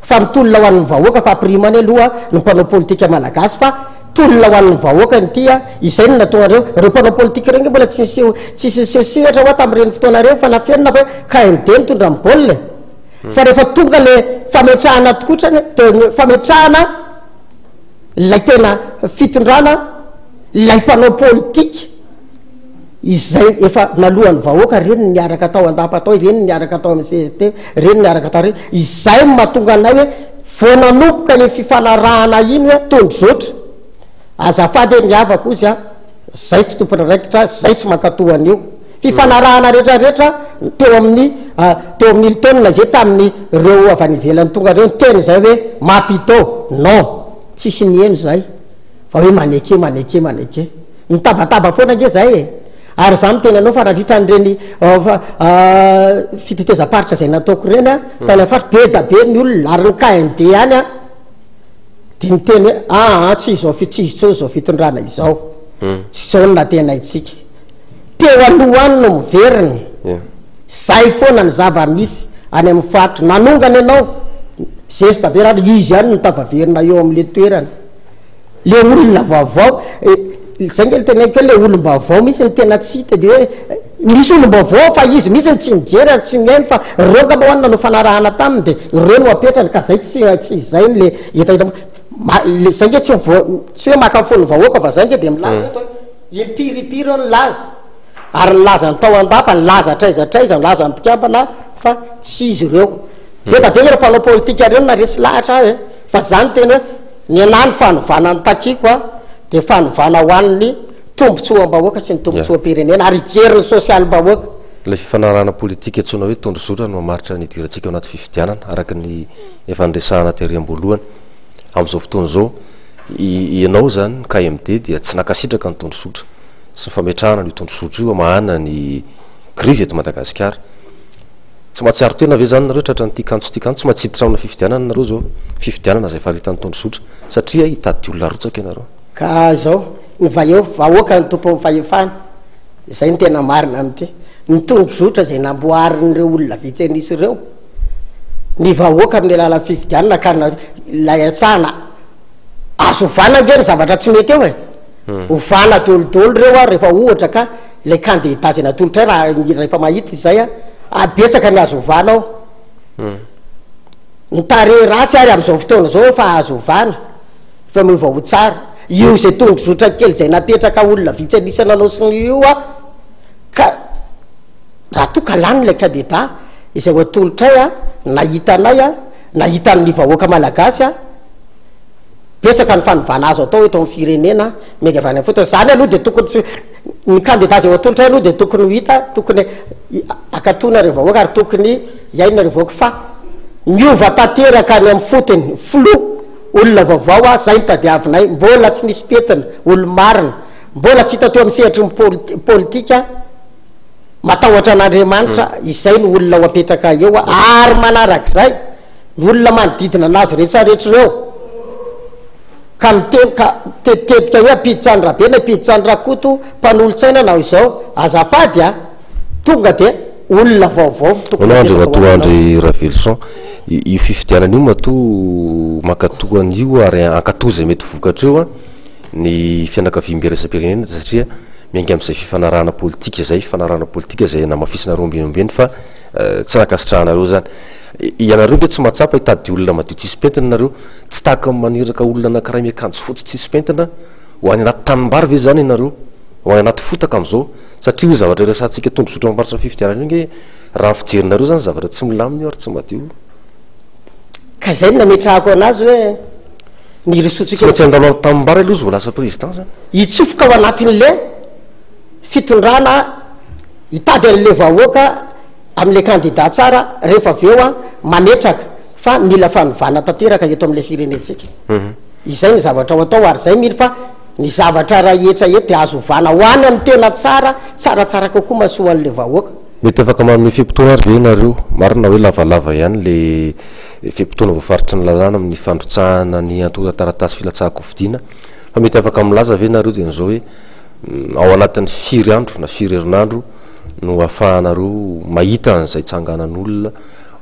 fa mitolona ho an'ny vahoaka, fa ampirimany aloha ny mpanao politika malagasy fa Tolona ho an'ny vahoaka ity a! Izay no nataonareo. Ireo mpanao politika ireo ange mbola tsy niseho tsisy niseho sehatra hoa tamin'ireny fotoana ireny fa nafenina fa hoe KMD nitondra ny baolina e! Fa rehefa tonga le fametrahana tokotrany de ny fametrahana ilay tena fitondrana ilay mpanao politika izay efa naloan'ny vahoaka ireny no niaraka tao an-dapa tao, ireny no niaraka tao amin'ny cst, ireny no niaraka tao, izay no mahatonga anay hoe Vao nanomboka iny fifanarahana iny hoe tondrozotra, azafady e ny havako ozy a, zay tsy tompon'andraikitra, zay tsy mankato an'io fifanarahana rehetra rehetra teo amin'ny teo amin'ny Hilton izay tamin'ny reo avy any ivelany tonga reo niteny izay hoe Mapito non tsisy niheno zay fa hoe maneke maneke maneke nitabataba foana ange zay e. Ary izaho miteny anao fa nandritra an'ireny fitetezam-paritra izay nataoko ireny an, tany amin'ny faritra, be da be ny olona, ary ny KMD ihany an, dia niteny hoe aa tsy izao fi- tsy izy intsony izao fitondrana izao, tsy izao no nantenaintsika. Teo aloha any no miverina, izay foana ny zava-misy any amin'ny faritra. Nanongana ianao, zesta be raha izy ihany no tafaverina eo amin'ilay toerana. Le olona vaovao, zay nge le teneniko hoe le olom-baovao mihitsy no tena tsy hita de hoe misy olom-baovao fa izy mihitsy no tsy mijery ary tsy mihaino fa reo ngamba hoany nanao fanarahana taminy de reo no apetrany ka zay tsy tsy izay le hetaheta ma- le zay nge tsy vo- tsy hoe maka fon'ny vahoaka fa zay nge de milaza eto hoe impiry impiry aho nilaza ary nilaza ny tao an-dapa nilaza hatraiza hatraiza nilaza ny mpikambana fa tsy izy ireo be da be ireo mpanao politika ireo no naresy lahatra aho e fa za niteny hoe Ny anah ny fanovana ny takiako a dia fanovana ho an'ny tombotsoam-bahoaka sy ny tombotsoam-pirenena ary hijery ny sosialim-bahoaka. Ilay fifanarahana politika antsoina hoe tondrozotra no mamaritra ny hidirantsika ao anaty fifidianana, araka ny efa niresahana tery am-boalohany. Amin'izao fotoana izao, ianao izany, ny KMD, dia tsy nankasitraka ny tondrozotra sy ny fametrahana an'io tondrozotra io hamahana ny krizy eto Madagasikara. Tsy mahatsiaro tena ve zany nareo tratran'ity kanto ity kanto? Tsy maintsy hiditra amina fifidianana nareo zao, fifidianana izay faritan'ny tondrozotra, satria hitady olona arotsaka ianareo. Ka izao, ny vaheo, vahoaka no tompon'ny fahefana, izay no tena marina amin'ity. Ny tondrozotra izay namboarin'ireo olona vitsy an'isa ireo, ny vahoaka amin'ny alalan'ny fifidianana ka na ilay atsahana, azo ovana ange ny zavatra tsy mety eo e! Ovana dolidoly ireo ary rehefa ohatra ka ilay kandida izay natolotray raha rehefa mahita izay a, ah betsaka ny azo ovana ao. Ny tarehy ratsy ary amin'izao fotoana izao efa azo ovana, efa miova ho tsara. Io izay tondrozotra kely izay napetraka olona vitsy an'isa nanao sonia io a, ka raha toa ka lany ilay kandida izay ho atolotray a, na hitanay a, na hitan'ny vahoaka malagasy a, Betsaka ny fanovana azo atao eto amin'ny firenena miainga avy any am-fotony. Izany aloha dia tokony tsy ny kandida izay ho atolotra aloha dia tokony ho hita, tokony hakatona ireo vahoaka ary tokony hiainana ireo vahoaka fa miova tanteraka any amin'ny fotony. Filoha, olona vaovao a, izay no tadiavinay, mbola tsy nisy pentina, olo-marina, mbola tsy hita teo amin'ny sehatry ny politika, matahotra an'Andriamanitra, izay no olona ho apetraka eo ary manarak'izay. Ny olona manodidina anazy rehetrarehetra ireo ka miteny ka mitetitetika hoe ampiditra an'i Rabe na ampiditra an'i Rakoto mpanolotsaina na izao, azafady a! Tonga dia olona vaovao tokony Hono apetraka ho Andriamatoa anao. Andry Raveloson, io fifidianana io matoa mankatoa an'io ary hankatoa izay mety vokatra eo ny fianakaviambe iraisam-pirenena satria miainga amin'izay fifanarahana politika izay, fifanarahana politika izay namafisinareo ombieny ombieny fa tsy nankasitrahanareo izany. Ianareo nge tsy mahatsapa hitady olona madio tsisy pentina nareo, tsy tahaka ny maniraka olona anakiray miakanjo fotsy tsisy pentina ho any anaty tanimbary ve zany ianareo, ho any anaty fotaka amizao, satria io zavatra iresahantsika tondrozotra mamaritra ny fifidianana io nge raha ny fijerinareo zany zavatra tsy milamina io ary tsy madio. Ka izay no nametrahako anazy hoe ny hirosoantsika. Tsy maintsy handalo tanimbary aloha izy vao lasa président zany. Hitsofoka ao anatin'le fitondrana hitady an'le vahoaka amin'le candidat tsara rehefa avy eo an mametraka fa mila fanovana tanteraka eto amin'le firenentsika. Izay ny zavatra ho atao ary izay mino fa ny zavatra rahetra eto dia azo ovana ho any amin'ny tena tsara, tsaratsara kokoa mahasoa an'le vahoaka. Mety afaka manome fe-potoana ary ve ianareo? Marina hoe lavalava ihany le fe-potoana voafaritry ny lalàna amin'ny fandrotsahana ny antontan-taratasy filatsahan-kofidina fa mety afaka milaza ve ianareo dia izao hoe ao anatin'ny firy andro na firy herinandro no ahafahanareo mahita an'izay tsanganan'olona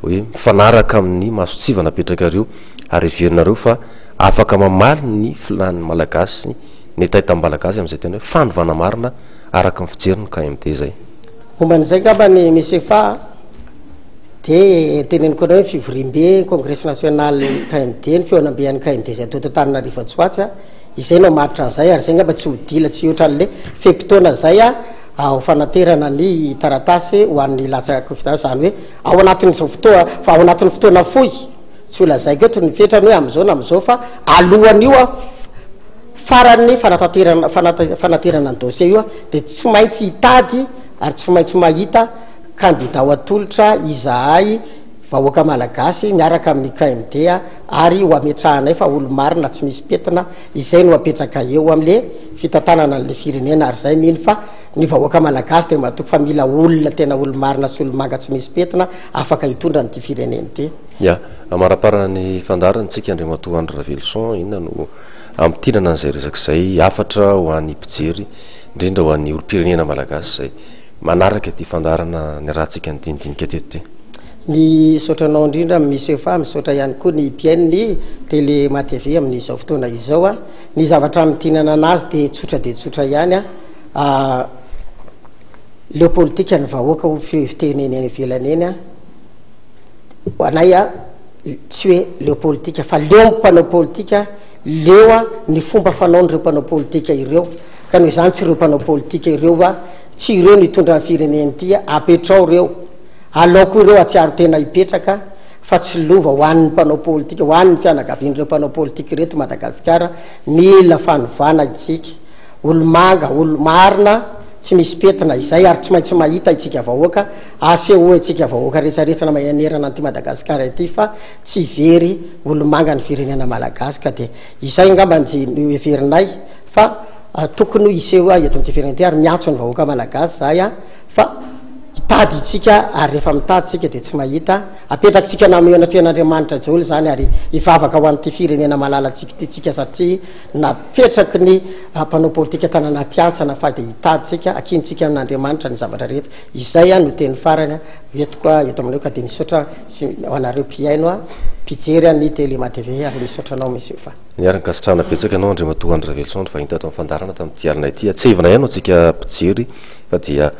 hoe mifanaraka amin'ny mason-tsivana apetrakareo ary heverinareo fa afaka mamaly ny filàn'ny Malagasy, ny hetahetan'ny Malagasy amin'izay tena hoe fanovana marina araka ny fijerin'ny KMD izay. Momba an'izay angamba ny Misefa dia teneniko anao hoe fivoriambe Congrès national KMD, ny fihaonambe an'ny KMD izay atao eto Antananarivo atsy ho atsy, izay no hamaritra an'izay ary izay angamba tsy ho dila tsy hihoatra an'ilay fe-potoana izay ho fanaterana ny taratasy ho an'ny latsak'fidianana, izany hoe ao anatin'izao fotoa fa ao anatin'ny fotoana fohy, tsy ho lazaiko eto ny fetrany hoe amin'izao na amin'izao fa alohan'io faran'ny fanatanterana fanaterana ny dossier io dia tsy maintsy hitady ary tsy maintsy mahita kandida ho atolotra izahay vahoaka malagasy miaraka amin'ny KMD ary ho ametrahanay fa olo-marina tsy misy pentina izay no apetraka eo amin'le fitantanana an'le firenena ary izay mino fa ny vahoaka malagasy dia matoky fa mila olona tena olo-marina sy olo-manga tsy misy pentina afaka hitondra an'ity firenena ity. Ya, amaraparana ny fandaharana tsika Andriamatoa Andry Raveloson, inona no Hamintinana an'izay resaka izay, hafatra ho an'ny mpijery, indrindra ho an'ny olom-pirenena malagasy izay manaraka ity fandaharana niarahantsika nidinidinika teto ity. Misaotra anao indrindra Monsieur fa misaotra ihany koa ny mpihaino ny Tele Ma TV amin'izao fotoana izao a. Ny zavatra hamintinana anazy dia tsotra dia tsotra ihany a. Leo politika ny vahoaka hoy fiteny eny ivelany eny a. Ho anay a, tsy hoe leo politika fa leo ny mpanao politika, leo a ny fomba fanaon'ireo mpanao politika ireo. Ka noho izany tsy ireo mpanao politika ireo a, tsy ireo no hitondra ny firenena ity a, apetrao ireo, alao koa ireo hatsiaro tena hipetraka fa tsy lova ho an'ny mpanao politika, ho an'ny fianakavian'ireo mpanao politika ireto Madagasikara, mila fanovana isika, olo-manga, olo-marina, tsy misy pentina izay ary tsy maintsy mahita isika vahoaka, Asehoy antsika vahoaka rehetra rehetra manerana an'ity Madagasikara ity fa tsy very olomanga ny firenena malagasy ka dia izay angamba njy no heverinay fa tokony hiseho eto amin'ity firenena ity ary miantso ny vahoaka malagasy zahay a fa hitady itsika ary rehefa mitady tsika dia tsy mahita apetrakitsika na eo anatrehan'Andriamanitra daholo izany ary hivavaka ho an'ity firenena malalantsika ity tsika satria napetraky ny mpanao politika tany anaty hantsana fa dia hitady tsika akintsika amin'Andriamanitra ny zavatra rehetra Izay no teny farany entiko eto aminareo ka dia misaotra sy ho anareo mpihaino, mpijery ny Telema TV ary misaotra anao Monsieur fa. Niary ankasitrahana betsaka anao Andriamatoa Andry Raveloson nivahiny tato amin'ny fandaharana tamin'ity alina ity. Atsehivina ihany ho antsika mpijery fa dia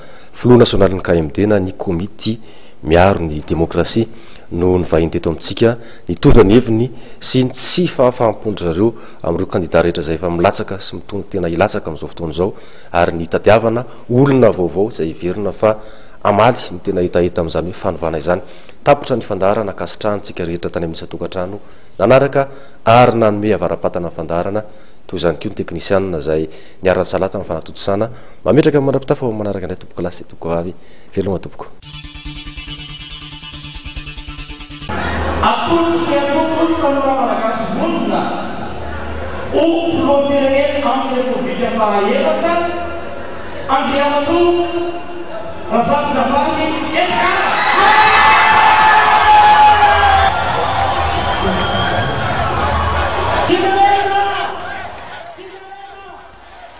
Filoha nasionalin'ny KMD na ny Komity miaro ny demokrasia no nivahiny teto amintsika nitondra ny heviny sy ny tsy fahafaham-pon-dry zareo amin'ireo kandida rehetra izay efa milatsaka sy mitonon-tena hilatsaka amin'izao fotoana izao ary ny hitadiavana olona vaovao izay heverina fa hamaly ny tena hetaheta amin'izany hoe fanovana izany. Tapitra ny fandaharana, ankasitrahantsika rehetra tany amin'ny isan-tokantrano nanaraka ary nanome avara-patana ny fandaharana, toy izany koa ny teknisianina izay niara-nisalahy tamin'ny fanatontosana. Mametraka ny mandra-pitafa ho amin'ny manaraka indray tompokolahy sy tompokovavy. Veloma tompoko. Atolotry ny antoko Tanora Malagasy Vonona ho filoham-pirenena amin'ny Repoblika faha-efatra, Andriamatoa Razafindravahy Edgard.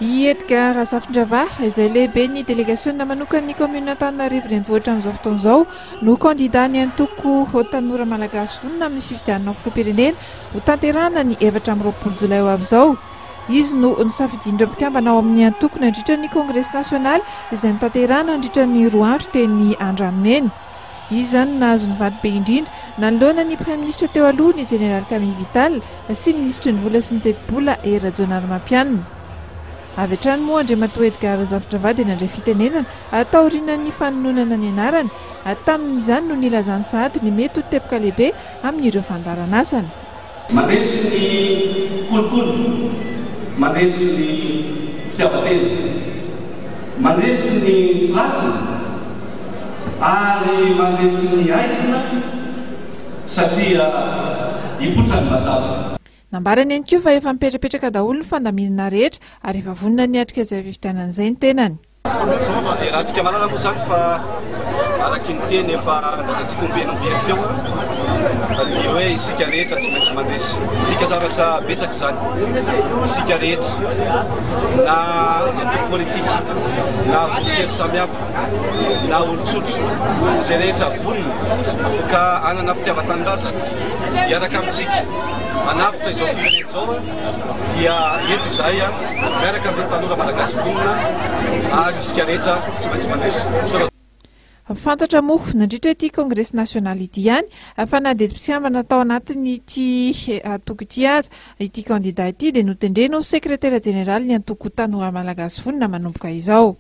I Edgard Razafindravahy, izay lehiben'ny delegasionina manokan'ny kaominina Antananarivo Renivohitra amin'izao fotoana izao, no kandidan'ny antoko Tanora Malagasy Vonona amin'ny fifidianana filoham-pirenena hotanterahina ny 24 jolay ho avy izao. Izy no nosafidian'ireo mpikambana ao amin'ny antoko nandritra ny kongresy nasionaly izay notanterahina nandritra ny roa andro teny Andranomena. Izy izany no nahazo ny vato be indrindra nanoloana ny praiminisitra teo aloha ny jeneraly Camille Vital sy ny minisitry ny vola sy ny tetibola Hery Rajaonarimampianina. Avy hatrany moa Andriamatoa Edgard Razafindravahy dia nandray fitenenana taorianan'ny fanononana ny anarany. Tamin'izany no nilazany sahady ny mety ho teboka lehibe amin'ireo fandaharanasany. Mandresy ny kolikoly, mandresy ny fitiavan-tena, mandresy ny tsy rariny ary mandresy ny haizina satria hipoitra ny mazava. Nambarany ihany koa fa efa mipetrapetraka daholo ny fandaminana rehetra ary efa vonona ny hiatrika izay fifidianana izay ny tenany. Iarahantsika mahalala moa izany fa araky ny teny efa nolazaintsika ombieny ombieny teo dia hoe isika rehetra tsy maintsy mandresy. Midika zavatra betsaka izany. Isika rehetra na antoko politika na vondron-kery samihafa na olon-tsotra izay rehetra vonona ka hanana fitiavan-tanindrazana hiaraka amintsika hanavotra izao firenena izao dia eto izahay miaraka amin'ireo tanora malagasy vonona ary isika rehetra tsy maintsy mandresy. Misaotra. Fantatra moa, nandritra ity kongresy nasionaly ity ihany, fa na dia tsy mpikambana tao anatin'ity antoko ity aza ity kandida ity dia notendrena ho sekretera jeneralin'ny antoko Tanora Malagasy Vonona manomboka izao.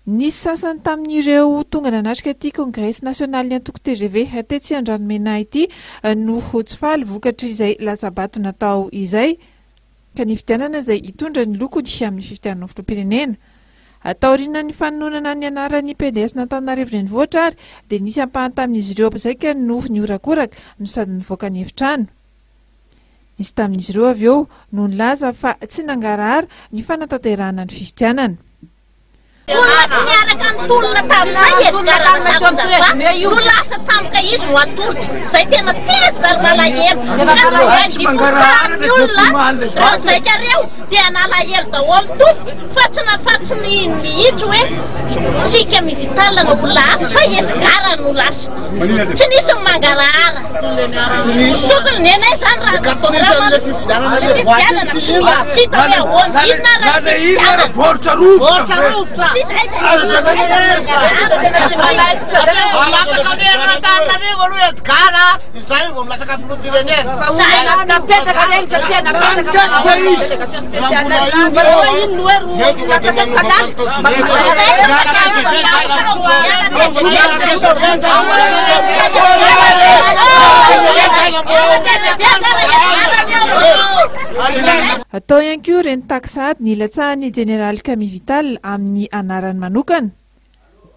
Nisy sasany tamin'ireo tonga nanatrika ity kongresy nasionalin'ny antoko tgv tetsy Andranomena ity no tsy faly vokatr'izay latsa-bato natao izay ka nifidianana izay hitondra ny lokony amin'ny fifidianana ho filoham-pirenena. Taorian'ny fanononana ny anaran'ny pds n'Antananarivo Renivohitra ary dia nisy ampahany tamin'izy ireo mpizaika no nihorakoraka no sady nivoaka ny efitrano. Nisy tamin'izy ireo avy eo no nilaza fa tsy nangarahara ny fanatanterahana ny fifidianana. Olona tsy niaraka nitolona taminay Edgard Razafindravahy no lasa tampoka izy no atolotra. Izay tena tezitra ary nalahelo. Tsy quatre-vingt-dix pour cent ny olona reo zaika reo dia nalahelo daholo tompoko fa tsy na fa tsy nino mihitsy hoe tsika mi-vital na olona hafa fa Edgard no lasa. Tsy nisy ny mangarahara. Tokony nenay zany raha fifidianana fifidianana tsy misy tsy hita hoe ahoana inona raha fifidianana baoritra rovitra Milatsaka merina Antananarivo aloha Edgard a, izay vao milatsaka filoham-pirenena. Napetraka reny satria napetraka délégation spéciale. Fa hoe ino no hoe ro milatsaka ny tanàna. Tao ihany koa ireny taky sahady ny hilatsahan'ny jeneraly Camille Vital amin'ny anarany manokana.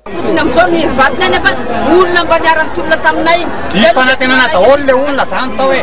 Fotsiny amin'izao ny vatinay nefa olona mba niara-nitolona taminay. Diso fanantenana daholo le olona zany tao e.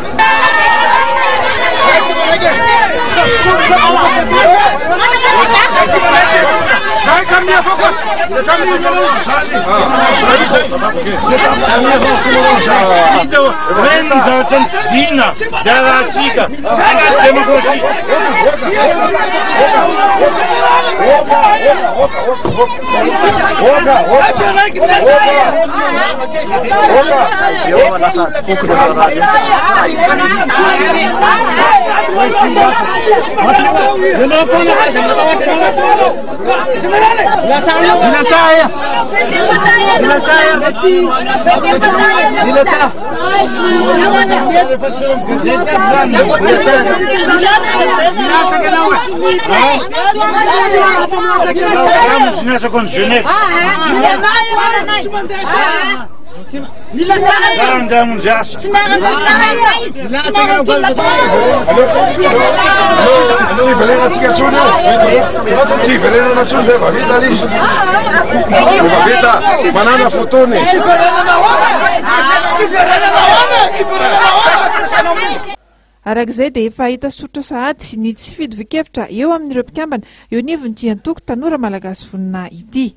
Araka izay dia efa hita soritra sahady ny tsy fitovian-kevitra eo amin'ireo mpikambana eo anivon'ity antoko Tanora Malagasy Vonona ity.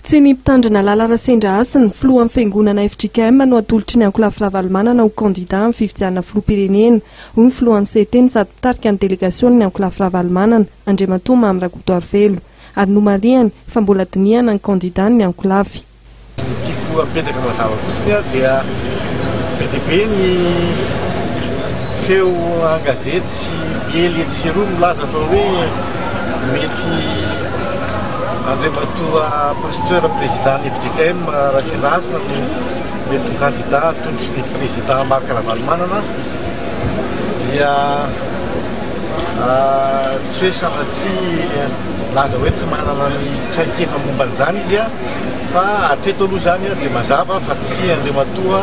Tsy ny mpitandrina Lala Rasendrahasina, filohan'ny fiangonana fjkm no atolotry ny ankolafy Ravalomanana ho kandida amin'ny fifidianana filoham-pirenena, hoy ny filohan'ny CT no sady mpitarika ny delegasionin'ny ankolafy Ravalomanana, Andriamatoa Mamy Rakotoarivelo. Ary nomarihany fa mbola dinihana ny kandidan'ny ankolafy. Ny tiako apetraka mazava fotsiny dia be dia be ny feo an-gazety sy miely etsy sy eroa milaza fa hoe mety Andriamatoa Pasteur Président ny fjkm Rasendrahasina no. mety ho kandida atolotry ny Président Marc Ravalomanana dia tsy hoe sanatria milaza hoe tsy manana ny traikefa momba an'izany izy fa hatreto aloha izany dia mazava fa tsy Andriamatoa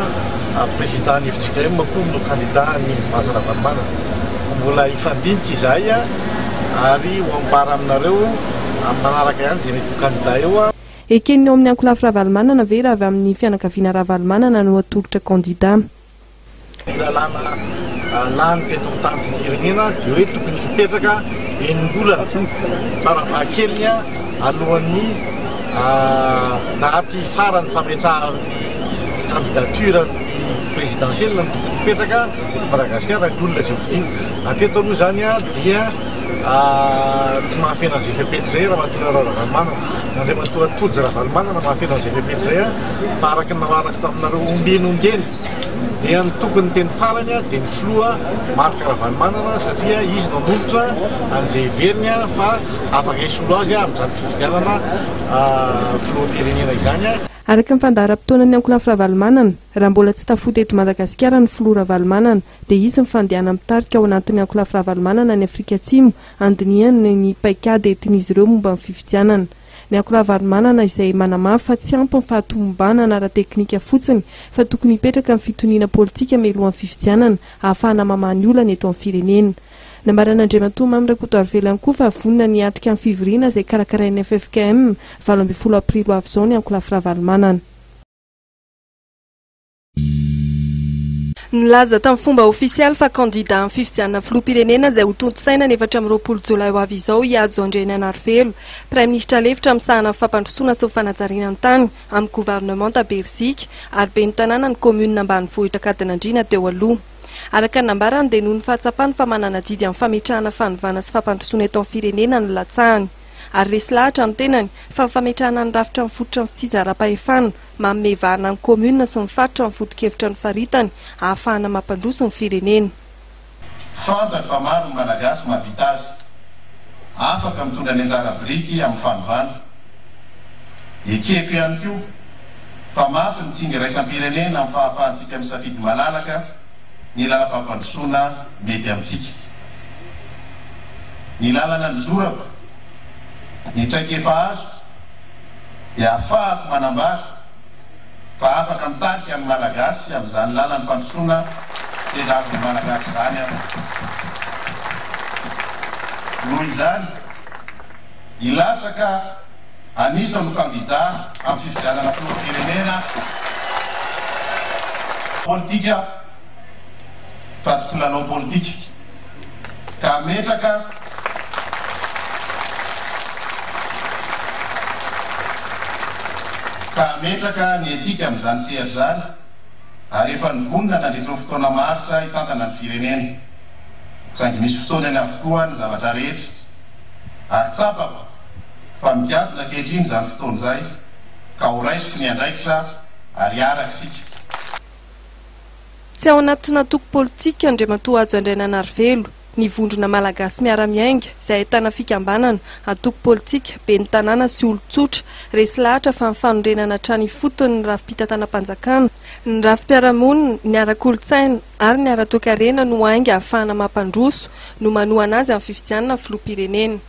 Président ny fjkm akory no kandida ny Mouvance Ravalomanana. Mbola hifandinika izahay ary ho ambara aminareo amin'ny manaraka ihany izay mety ho kandida eo. Eken'ny ao amin'ny ankolafy Ravalomanana ve raha avy amin'ny fianakaviana Ravalomanana no atolotra kandida? Ny lalàna lany teto amin'ny tany sy ny firenena dia hoe tokony hipetraka enim-bolana farafahakeliny alohan'ny daty farany fametrahana ny candidature ny présidentielle no tokony hipetraka eto Madagasikara ny olona izay hofidiana. Hatreto aloha izany dia tsy mahafeno an'izay fepetra izay Ramatoa Lalao Ravalomanana. Andriamatoa Tojo Ravalomanana mahafeno an'izay fepetra izay fa araka ny nambarako taminareo ombieny ombieny dia ny tokony teny farany dia ny filoha Marc Ravalomanana satria izy no nanolotra an'izay heveriny fa afaka hisolo azy amin'izany fifidianana filoham-pirenena izany. Araka ny fandaharam-potoanan'ny ankolafy Ravalomanana, raha mbola tsy tafody eto Madagasikara ny filoha Ravalomanana dia hisy ny fandehana mitarika ao anatin'ny ankolafy Ravalomanana any Afrika Atsimo handinihana ny paikady entin'izy ireo momba ny fifidianana. Ny ankolafy Ravalomanana izay manamafy fa tsy ampy ny fahatomombanana ara-teknika fotsiny fa tokony hipetraka ny fitoniana politika mialohan'ny fifidianana ahafahana mamaha ny olana eto amin'ny firenena. Nambaran'Andriamatoa Mamy Rakotoarivelo ihany koa fa vonona ny hiatrika ny fivoriana izay karakarain'ny ffkm 18 aprily ho avy izao ny ankolafy Ravalomanana. Nilaza tamin'ny fomba ofisialy fa kandidà amin'ny fifidianana filoham-pirenena izay hotontosaina ny 24 jolay ho avy izao i Hajo Andrianainarivelo, Praiminisitra lefitra misahana ny fampandrosoana sy ny fanajariana ny tany amin'ny governemanta Beriziky ary ben'ny tanànan'ny kaominina ambanivohitra Ankadinandriana teo aloha. Araka ny nambarany dia noho ny fahatsapany fa manana adidy amin'ny fametrahana fanovana sy fampandrosoana eto amin'ny firenena no latsahany. Ary resy lahatra ny tenany fa ny fametrahana ny rafitra mifototra amin'ny fitsinjaram-pahefana Manome vahana ny commune sy ny faritra ny foto-kevitra nofaritany ahafahana mampandroso ny firenena. Fantatro fa maro ny Malagasy mahavita azy, afaka mitondra ny anjara biriky amin'ny fanovana. Ekeko ihany koa fa mafy ny tsindry iraisam-pirenena amin'ny fahafahantsika misafidy malalaka ny lalam-pampandrosoana mety amintsika. Ny lalana nizorako, ny traikefa azoko, dia afahako manambara fa afaka mitarika ny Malagasy amin'izany lalan'ny fandrosoana tediavin'ny Malagasy izany aho. Noho izany, hilatsaka an'isa no kandida amin'ny fifidianana filoham-pirenena politika fa tsy mpilalao politika ka hametraka Ka hametraka ny etika amin'izany sehatra izany ary efa nivonona nandritry ny fotoana maharitra hitantana ny firenena. Saingy misy fotoanany avokoa ny zavatra rehetra ary tsapako fa migadona ankehitriny izany fotoana izay ka ho raisiko ny andraikitra ary hiaraka isika. Tsy ao anatina antoko politika Andriamatoa Hajo Andriananarivelo, ny vondrona Malagasy Miara-Miainga, izay ahitana fikambanana, antoko politika, ben'ny tanàna sy olon-tsotra, resy lahatra fa ny fanorenana hatrany ifotony ny rafi-pitantanam-panjakana, ny rafi-piarahamonina, ny ara-kolontsaina ary ny ara-toekarena no ainga ahafahana mampandroso, no manohana azy amin'ny fifidianana filoham-pirenena.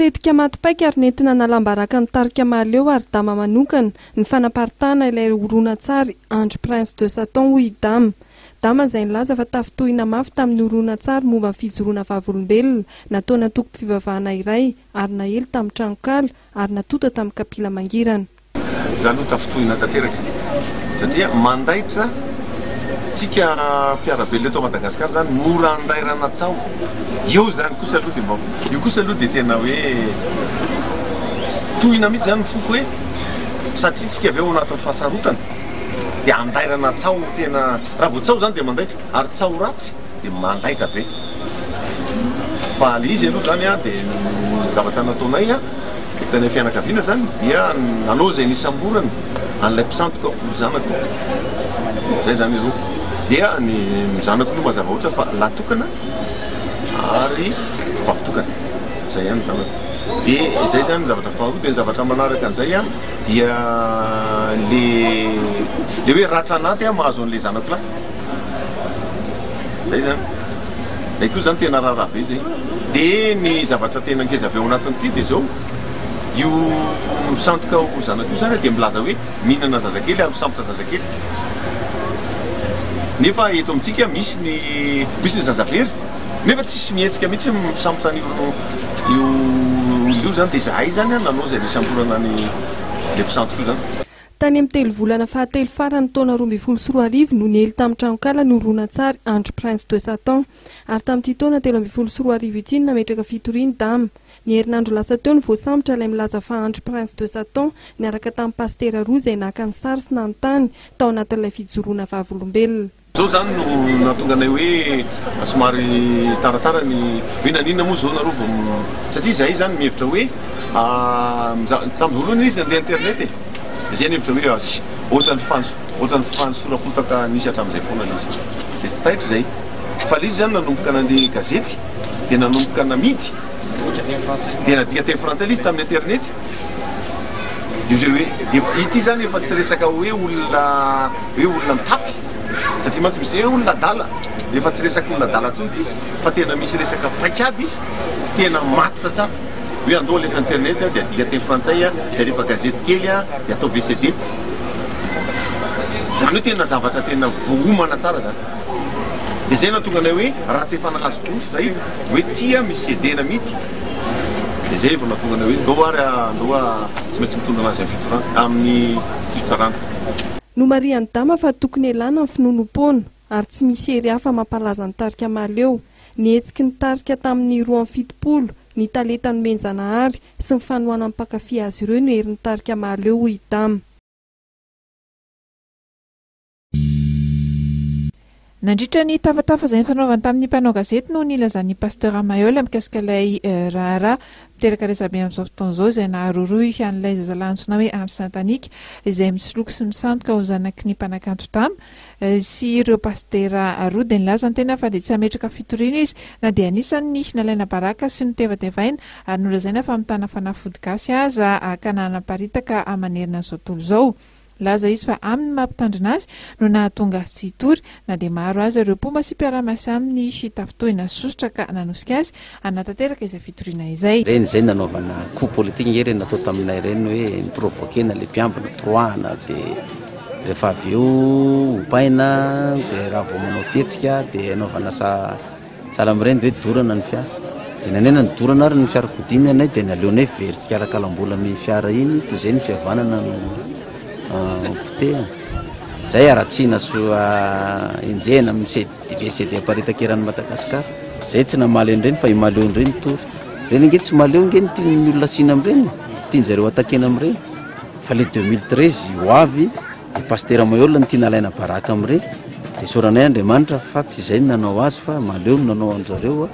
Tetika maty paika ary nentina nalam-baraka ny tarika Mahaleo ary Dama manokana ny fanaparitahana ilay horonantsary Andry Prince de Satan hoy i Dama. Dama izay nilaza fa tafintohina mafy tamin'ny horonantsary momba ny fijoroana vavolombelona nataon'ny antokom-pivavahana iray ary nahely tamin'ny tranonkala ary natonta tamin'ny kapila mangirana. Za aloha tafintohina tanteraka satria mandaitra tsika mpiara-belona eto Madagascar zany mora andairana tsaho eo zany kosa aloha de mba io kosa aloha de tena hoe tohina mihitsy zany ny foko hoe satria tsika avy eo ao anatin'ny fahasarotana de andairana tsaho tena raha vao tsaho zany de mandaitra ary tsaho ratsy de mandaitra be fa le izy aloha zany an de ny zavatra nataonay an Tany amin'ny fianakaviana izany dia nanao izay nisamborana an'ilay mpisandoka ho zanako. Izay izany aloha. Dia ny zanako aloha mazava loatra fa lahy tokana ary vavy tokana. Izay ihany ny zanako. Dia izay izany ny zavatra faharoa. Dia ny zavatra manaraka an'izay an, dia le le hoe ratra anaty an mahazo an'le zanako lahy. Zay izany. Zay koa izany tena raharaha be zay. Dia ny zavatra tena ngeza be ao anatin'ity dia izao, io misandoka ho zanako io izany dia milaza hoe mihinana zazakely ary misambotra zazakely. Nefa eto amintsika misy ny misy ny zaza very nefa tsisy mihetsika mihitsy misambotra an'io io olona io zany dia izahay zany an nanao izay nisamborana ny le mpisandoka io zany. Tany amin'ny telo volana fahatelo faran'ny taona 2012 no niely tamin'ny tranonkala ny horonantsary Andry Prince de Satan ary tamin'ity taona 2013 ity no nametraka fitoriana i Dama. Ny herinandro lasa teo no voasambotra ilay milaza fa Andry Prince de Satan niaraka tamin'ny pasitera roa izay naka ny sary sy nanontany tao anatin'ilay fijoroana vavolombelona. Zao zany no nahatonga anay hoe somary taratara ny hoe naninona moa zao nareo vao satria zahay zany mihevitra hoe tamin'ny voalohany izy nandeha internet e, zay nihevitra hoe as ohatran'ny fans ohatran'ny fanosoram-potaka nisy hatramin'izay foana ilay izy dia tsy taitra izay fa ilay izy zany nanomboka nandeha gazety dia nanomboka namidy dia nadika teny frantsay ilay izy tamin'ny internet dia zay hoe dia ity zany efa tsy resaka hoe olona hoe olona mitapy satria mantsy misy hoe olona adala efa tsy resaka olona adala intsony ity fa tena misy resaka paikady tena matotra tsara hoe andao alefa internet dia adika teny frantsay dia alefa gazety kely dia atao VCD zany hoe tena zavatra tena voaomana tsara zany dia zay nahatonga anay hoe raha tsy efa nahazo porofo zay hoe tia misy CD namidy dia zay vao nahatonga anay hoe ndao ary andao tsy maintsy mitondra anazy amin'ny fitorana amin'ny fitsarana. Nomarihan'i Dama fa tokony hialana ny finoanoam-poana ary tsy misy hery hafa mampalaza ny tarika Mahaleo. Ny hetsiky ny tarika tamin'ny 72, ny talenta nomen-janahary sy ny fanohanan'ny mpankafy azy ireo no herin'ny tarika Mahaleo hoy i Dama. Nandritra ny tafatafa izay nifanaovany tamin'ny mpanao gazety no nilazan'ny Pasteur Maheul mikasika ilay raharaha miteraka resabe amin'izao fotoana izao izay naharohirohy an'ilay zazalahy antsoina hoe Andry Santanika izay misoloky sy misandoka ho zanaky ny mpanakanto Dama sy ireo pasitera roa dia nilaza ny tena fa dia tsy hametraka fitoriana izy na dia anisan'ny nalaina baraka sy notevatevaina ary nolazaina fa mitana fanafody gasy aza ka nanaparitaka manerana an'izao tontolo izao. Nilaza izy fa amin'ny maha mpitandrina azy no nahatonga azy tsy hitory, na dia maro aza ireo mpomba sy mpiara-miasa aminy tafintohina sy sosotra ka nanosika azy hanatanteraka izay fitoriana izay. Ireny izay nanaovana coup politique nge ireny natao taminay ireny hoe ni-provoquer-na le mpiambina, toroahana dia rehefa avy eo ompaina dia raha vao manao fihetsika dia anaovana sa Sahala amin'ireny dia hoe dorana ny fiara. Dia nanena ny dorana ary ny fiarakodia ny anay dia naleonay very tsikalakalam-bola ny fiara iny toy izay ny fihavanana no potehina. Izay haratsiana sy enjehina amin'ny CD CD aparitaka eran'i Madagasikara. Izay tsy namaly an'ireny fa i Mahaleo indray nitory. Ireny ange tsy mahaleo ange no tian'ny olona asiana amin'ireny e. Tian-jareo atakena amin'ireny. Fa le 2013 ho avy Dia Pasitera Maheul no tiana alaina baraka amin'ireny. Dia isaoranay Andriamanitra fa tsy izay no nanao azy fa Mahaleo no nanao an-dry zareo.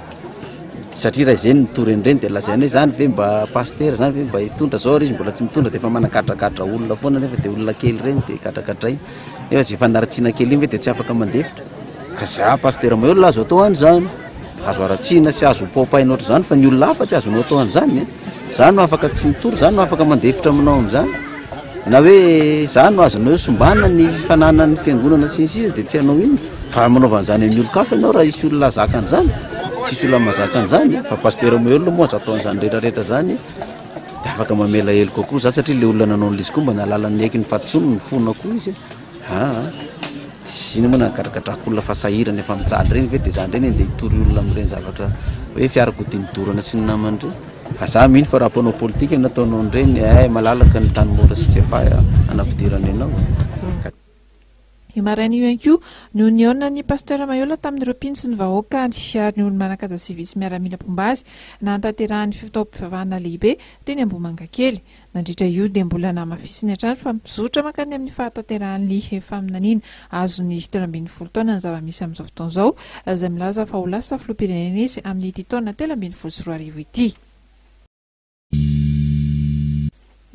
Satria raha izay no nitory an'ireny dia lazaina hoe izany ve mba pasitera, izany ve mba hitondra. Izao ary izy mbola tsy mitondra dia efa managadragadra olona foana nefa dia olona kely ireny dia gadragadraina. Nefa izay fanaratsiana kely iny ve dia tsy afaka mandefitra. Ka za Pasitera Maheul azo atao an'izany. Azo haratsiana sy azo paopaina ohatr'izany fa ny olona hafa tsy azonao atao an'izany e. Za no afaka tsy mitory, za no afaka mandefitra aminao amin'izany. Na hoe za no azonao sombana ny fananan'ny fiangonana sy ny sisa dia tsy hanao inona. Fa manaova an'izany amin'ny olon-kafa ianao raha hisy olona hahazaka an'izany. Tsisy olona mahazaka an'izany fa Pasitera Maheul moa azo atao an'izany rehetrarehetra izany dia afaka mamela heloka koa za satria ilay olona nanao an'ilay izy koa mba nahalala ny niaiky ny fahadisoany nifona koa izy e. Aa tsy iny moa nagadragadrako olona fa sahirana efa mijaly ireny ve dia za indray no andeha hitory olona amin'ireny zavatra hoe fiarakodia midorana sy ny namany ireny fa za mino fa raha mpanao politika no ataonao an'ireny eh malalaka ny tany mora sy Tsiafahy hanampidirana ianao ka Io maraina io ihany koa no nihaonan'ny Pasteur Maheola tamin'ireo mpino sy ny vahoakany ary ny olo-manan-kaja sivily sy miaramila mpomba azy nahatanterahan'ny fitaovam-pivavahana lehibe teny Ambohimangakely. Nandritra io dia mbola namafisiny hatrany fa mizotra mankany amin'ny fahatanterahan'ny faminaniana azony 13 taona ny zava-misy amin'izao fotoana izao, izay milaza fa ho lasa filoham-pirenena izy amin'ity taona 2013 ity.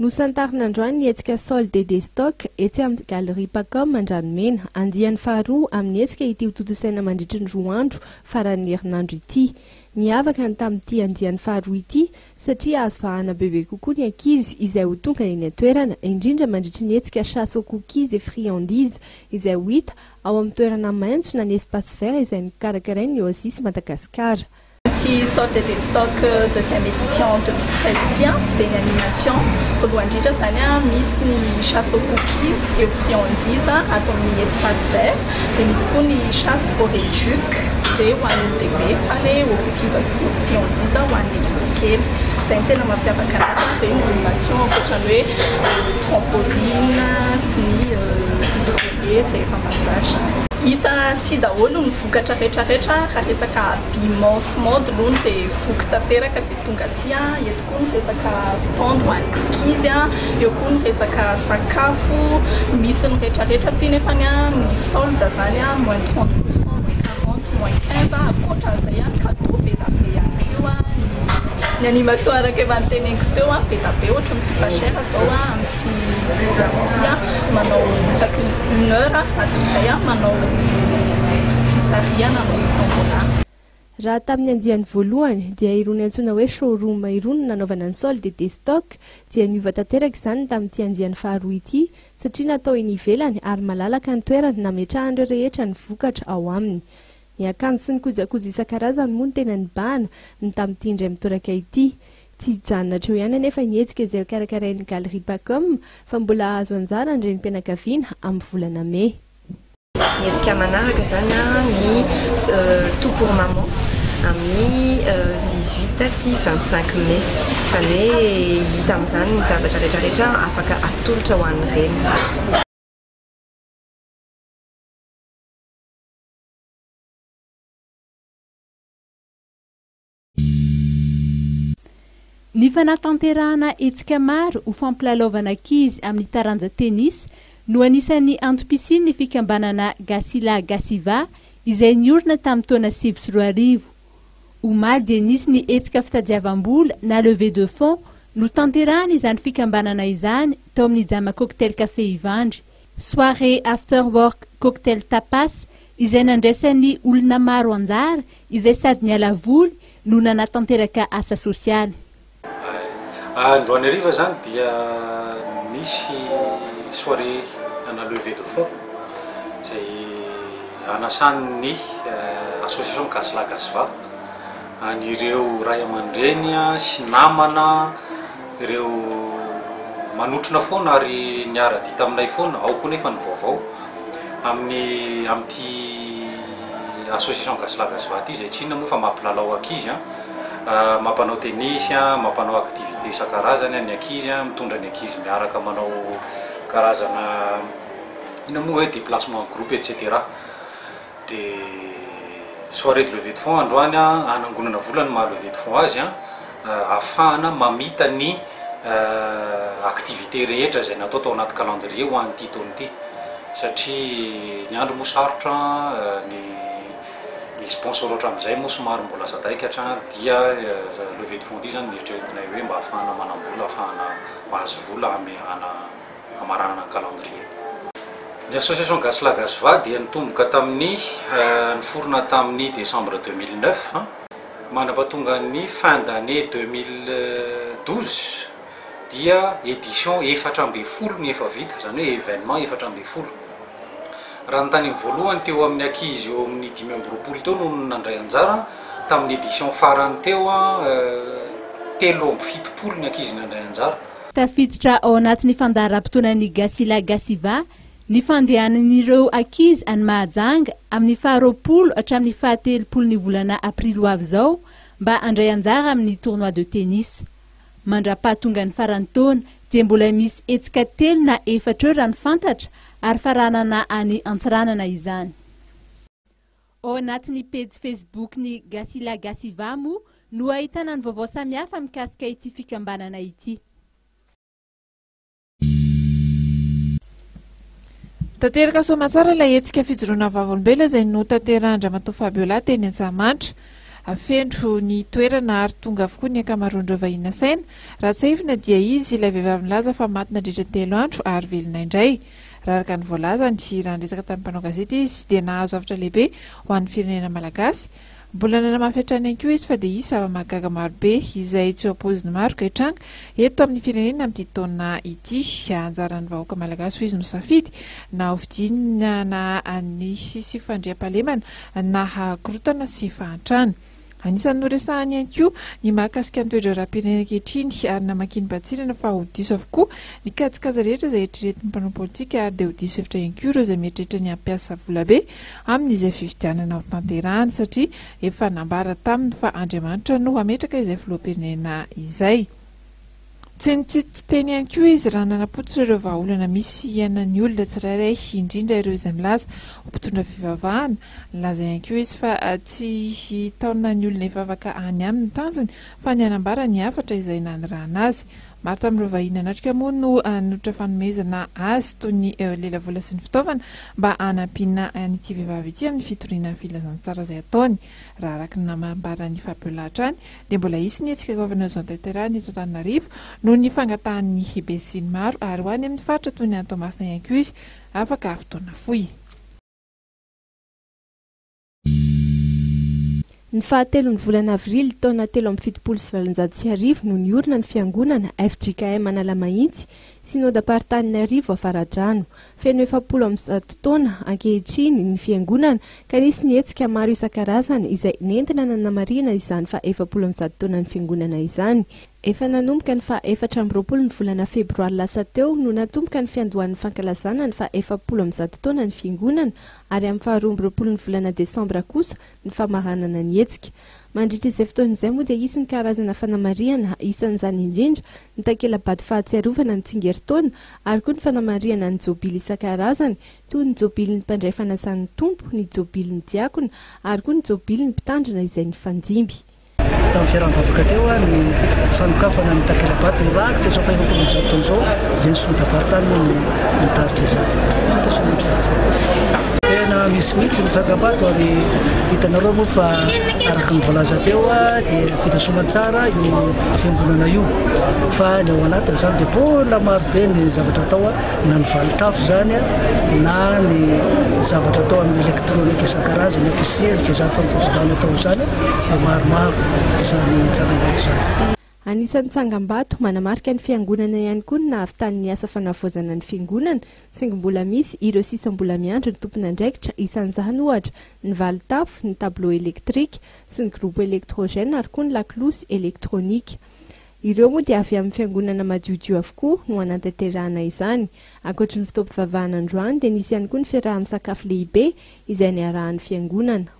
Nosantarina androany ny hetsika Solde et Destock etsy amin'ny Galerie Pacom Andranomena. Andiany faharoa amin'ny hetsika ity hotontosaina mandritry ny roa andro faran'ny herinandro ity. Niavaka ny tamin'ity andiany faharoa ity satria azo vahana bebe kokoa ny ankizy izay ho tonga eny an-toerana, indrindra mandritry ny hetsika chasse aux cookies et friandises izay ho hita ao amin'ny toerana maitso na ny espace vert izay nokarakarain'ny Oasis Madagasikara. Ity Solde des stocks deuxième édition 2013 ity dia ny animation voalohany indrindra izany misy ny chasse aux cookies et aux friandises ato amin'ny espace vert dia misy koa ny chasse au réduc izay ho an'ny olon-dehibe fa ilay aux cookies sy aux friandises ho an'ny ankizy kely. Izay no tena mampiavaka anazy dia ny animation ankoatra ny hoe trampoline sy ny hydrolien izay efa mahazatra. Hita aty daholo ny vokatra rehetra rehetra raha resaka habillement sy mode aloha dia voky tanteraka izay tonga aty, eto koa ny resaka stand ho an'ny ankizy, eo koa ny resaka sakafo, misy ny rehetra rehetra aty nefany ny solde zany moins 30 pourcent, moins 40, moins 15, ankoatran'izay cadeau be dia be ihany koa ny animation araka efa noteneniko teo be dia be ohatry ny tout pas cher zao amin'ity ora ity manao isaky ny une heure adin'izay manao fisarihana amin'ny tombola. Raha tamin'ny andiany voalohany dia irony antsoina hoe showroom irony no nanaovana ny solde et destock dia niova tanteraka izany tamin'ity andiany faharoa ity satria natao eny ivelany ary malalaka ny toerana nametrahan'ireo rehetra ny vokatra ao aminy. Ny akanjo sy ny kojakoja isan-karazany moa no tena nibahana ny tamin'ity indray mitoraka ity. Tsy hijanona hatreo ihany anefa ny hetsika izay hokarakarain'ny Galerie Pacom fa mbola hahazo anjara ny renim-pianakaviana amin'ny volana mey. Ny hetsika manaraka izany ny Tout pour maman amin'ny 18 sy 25 mai. Izany hoe hita amin'izany ny zavatra rehetrarehetra afaka atolotra ho an'ny reny izany. Ny fanatanterahana hetsika maro ho fampilalaovana ankizy amin'ny taranja tennis no anisan'ny antom-pisian'ny fikambanana Gasila Gasiva izay niorina tamin'ny taona 2009. Omaly dia nisy ny hetsika fitadiavam-bola na levée de fonds notanterahana izany fikambanana izany tao amin'ny Jama Cocktail Café Ivandry. Soirée after work cocktail tapas izay nandraisan'ny olona maro anjara izay sady niala voly no nanatanteraka asa sosialy. Androany hariva izany dia nisy soirée ana levée de fonds izay anasan'ny association Gasy Lahy Gasy Vavy an'ireo ray aman-dreny sy namana ireo manotrona foana ary niara-dia taminay foana, ao koa nefa ny vaovao amin'ny amin'ity association Gasy Lahy Gasy Vavy ity izay tsy inona moa fa mampilalao ankizy an, mampanao tennis an, mampanao activité isan-karazany ny ankizy an, mitondra ny ankizy miaraka manao karazana inona moa hoe déplacement en groupe et cetera. Dia soirée de levée de fonds androany an, hanangonana vola ny maha levée de fonds azy an, ahafahana mamita ny activité rehetra izay natao tao anaty calendrier ho an'ity taona ity, satria ny andro moa sarotra an, ny ny sponsor hatramin'izay moa somary mbola sadaikatra dia levée de fonds ity izany no eritreretinay hoe mba ahafahana manam-bola, ahafahana mahazo vola hamehana. hamaranana ny calendrier. Ny association Gasy Lahy Gasy Vavy dia nitomboka tamin'ny niforona tamin'ny décembre 2009 mandrapatongan'ny fin d'année 2012 dia édition 14 ny efa vita, izany hoe événement 14. Raha ny tany amin'ny voalohany teo amin'ny ankizy eo amin'ny 25 teo no nandray anjara, tamin'ny édition farany teo 73 ny ankizy nandray anjara. Tafiditra ao anatin'ny fandaharam-potoanan'ny Gasila Gasiva ny fandehanan'ireo ankizy any Mahajanga amin'ny faharoapolo hatramin'ny fahatelopolo ny volana aprily ho avy izao mba handray anjara amin'ny tournoi de tennis. Mandra-pahatongan'ny faran'ny taona dia mbola misy hetsika telo na efatra eo raha ny fantatra ary faranana any Antsiranana izany. Ao anatin'ny pejy Facebook-n'ny Gasila Gasiva moa no ahitana ny vaovao samihafa mikasika ity fikambanana ity. Tanteraka soamatsara ilay hetsika fijoroana vavolombelona izay notanterahan-dRamatoa Fabiola teny Antsahamanitra. Feno ny toerana ary tonga avokoa ny ankamaroan'ireo vahiny nasaina. Raha tsiahivina dia izy ilay vehivavy nilaza fa maty nandritra ny telo andro ary velona indray. Raha araka ny voalazany, raha niresaka tamin'ny mpanao gazety izy dia nahazo hafatra lehibe ho an'ny firenena malagasy. Mbola nanamafy hatrany ihany koa izy fa dia hisy zava-mahagaga marobe izay tsy ho ampoizin'ny maro ka hitranga eto amin'ny firenena amin'ity taona ity. Anjaran'ny vahoaka malagasy hoy izy misafidy na ho fidiana na ny sy fandriampahalemana na korontana sy fahantrana. Anisan'ny noresahany ihany koa ny mahakasika ny toe-draharaham-pirenena ankehitriny ary namakiany batsirana fa ho diso avokoa ny kajikajy rehetra izay eritreretin'ny mpanao politika ary dia ho diso hevitra ihany koa ireo izay mieritreritra ny hampiasa volabe amin'izay fifidianana hotanterahany satria efa nambara taminy fa Andriamanitra no hametraka izay filoham-pirenena izay. Tsy nitsitsy teny ihany koa izy raha nanapotsitra ireo vahaolana misy iainan'ny olona tsirairay, indrindra ireo izay milaza ho mpitondra fivavahana. Nilaza ihany koa izy fa tsy hitaona ny olona hivavaka any aminy ny tanjony fa ny hanambara ny hafatra izay nanirahana azy. Maro tamin'ireo vahiny nanatrika moa no nanolotra fanomezana azy toy ny lelavola sy ny fitaovana mba hanampiana an'ity vehivavy ity amin'ny fitoriana ny filazantsara izay ataony. Raha araka ny nambaran'i Fabiola hatrany dia mbola hisy ny hetsika goavana azo tanterahina eto Antananarivo noho ny fangatahan'ny besinimaro ary ho any amin'ny faritra toy ny any Toamasina ihany koa izy afaka fotoana fohy. Ny fahatelon'ny volana avrily taona 1873 no niorina ny fiangonana fjkm Analamahitsy, Synodam-paritanin'Iarivo Avaradrano. Feno 140 taona ankehitriny ny fiangonana ka nisy ny hetsika maro isan-karazany izay nentina nanamarihana izany faha 140 taonan'ny fiangonana izany. Efa nanomboka ny faha 24 ny volana febroary lasa teo no natomboka ny fiandohan'ny fankalazana ny faha 140 taonan'ny fiangonana ary amin'ny faha 22 ny volana desambra kosa ny famaranana ny hetsika. Mandritra izay fotoana izay moa dia hisy ny karazana fanamarihana, isan'izany indrindra ny takela-bato fahatsiarovana ny tsingerin-taona ary koa ny fanamarihana ny jobily isan-karazany toy ny jobilin'ny mpandray fanasan'ny Tompo, ny jobilin'ny diakona ary koa ny jobilin'ny mpitandrina izay nifandimby. Tamin'ny fiaraha-mivavaka teo ny fanokafana ny takela-bato mirakitra izao faha 140 taona izao, izay ny Synodam-paritany moa no nitarika izany. 107. Tena misy mihitsy ny tsangambato ary hitanareo moa fa araka ny voalaza teo dia vita soamantsara io fiangonana io fa ny ao anatiny izany dia mbola maro be ny zavatra atao na ny valin-tafo izany na ny zavatra atao amin'ny elektronika isan-karazany ampiserika izany fampivavahana atao izany dia maromaro izany tsangambato izany. Anisan'ny tsangambato manamarika ny fiangonana ihany koa ny nahavitany ny asa fanavaozana ny fiangonana, saingy mbola misy ireo sisa mbola miandry ny tompon'andraikitra, isan'izany ohatra, ny valin-tafo, ny tableau électrique sy ny groupe électrogène ary koa ny lakolosy elektronika. Ireo moa dia avy amin'ny fiangonana madiodio avokoa no hanatanterahana izany. Ankoatry ny fotoam-pivavahana androany dia nisy ihany koa ny fiaraha-misakafo lehibe izay niarahan'ny fiangonana.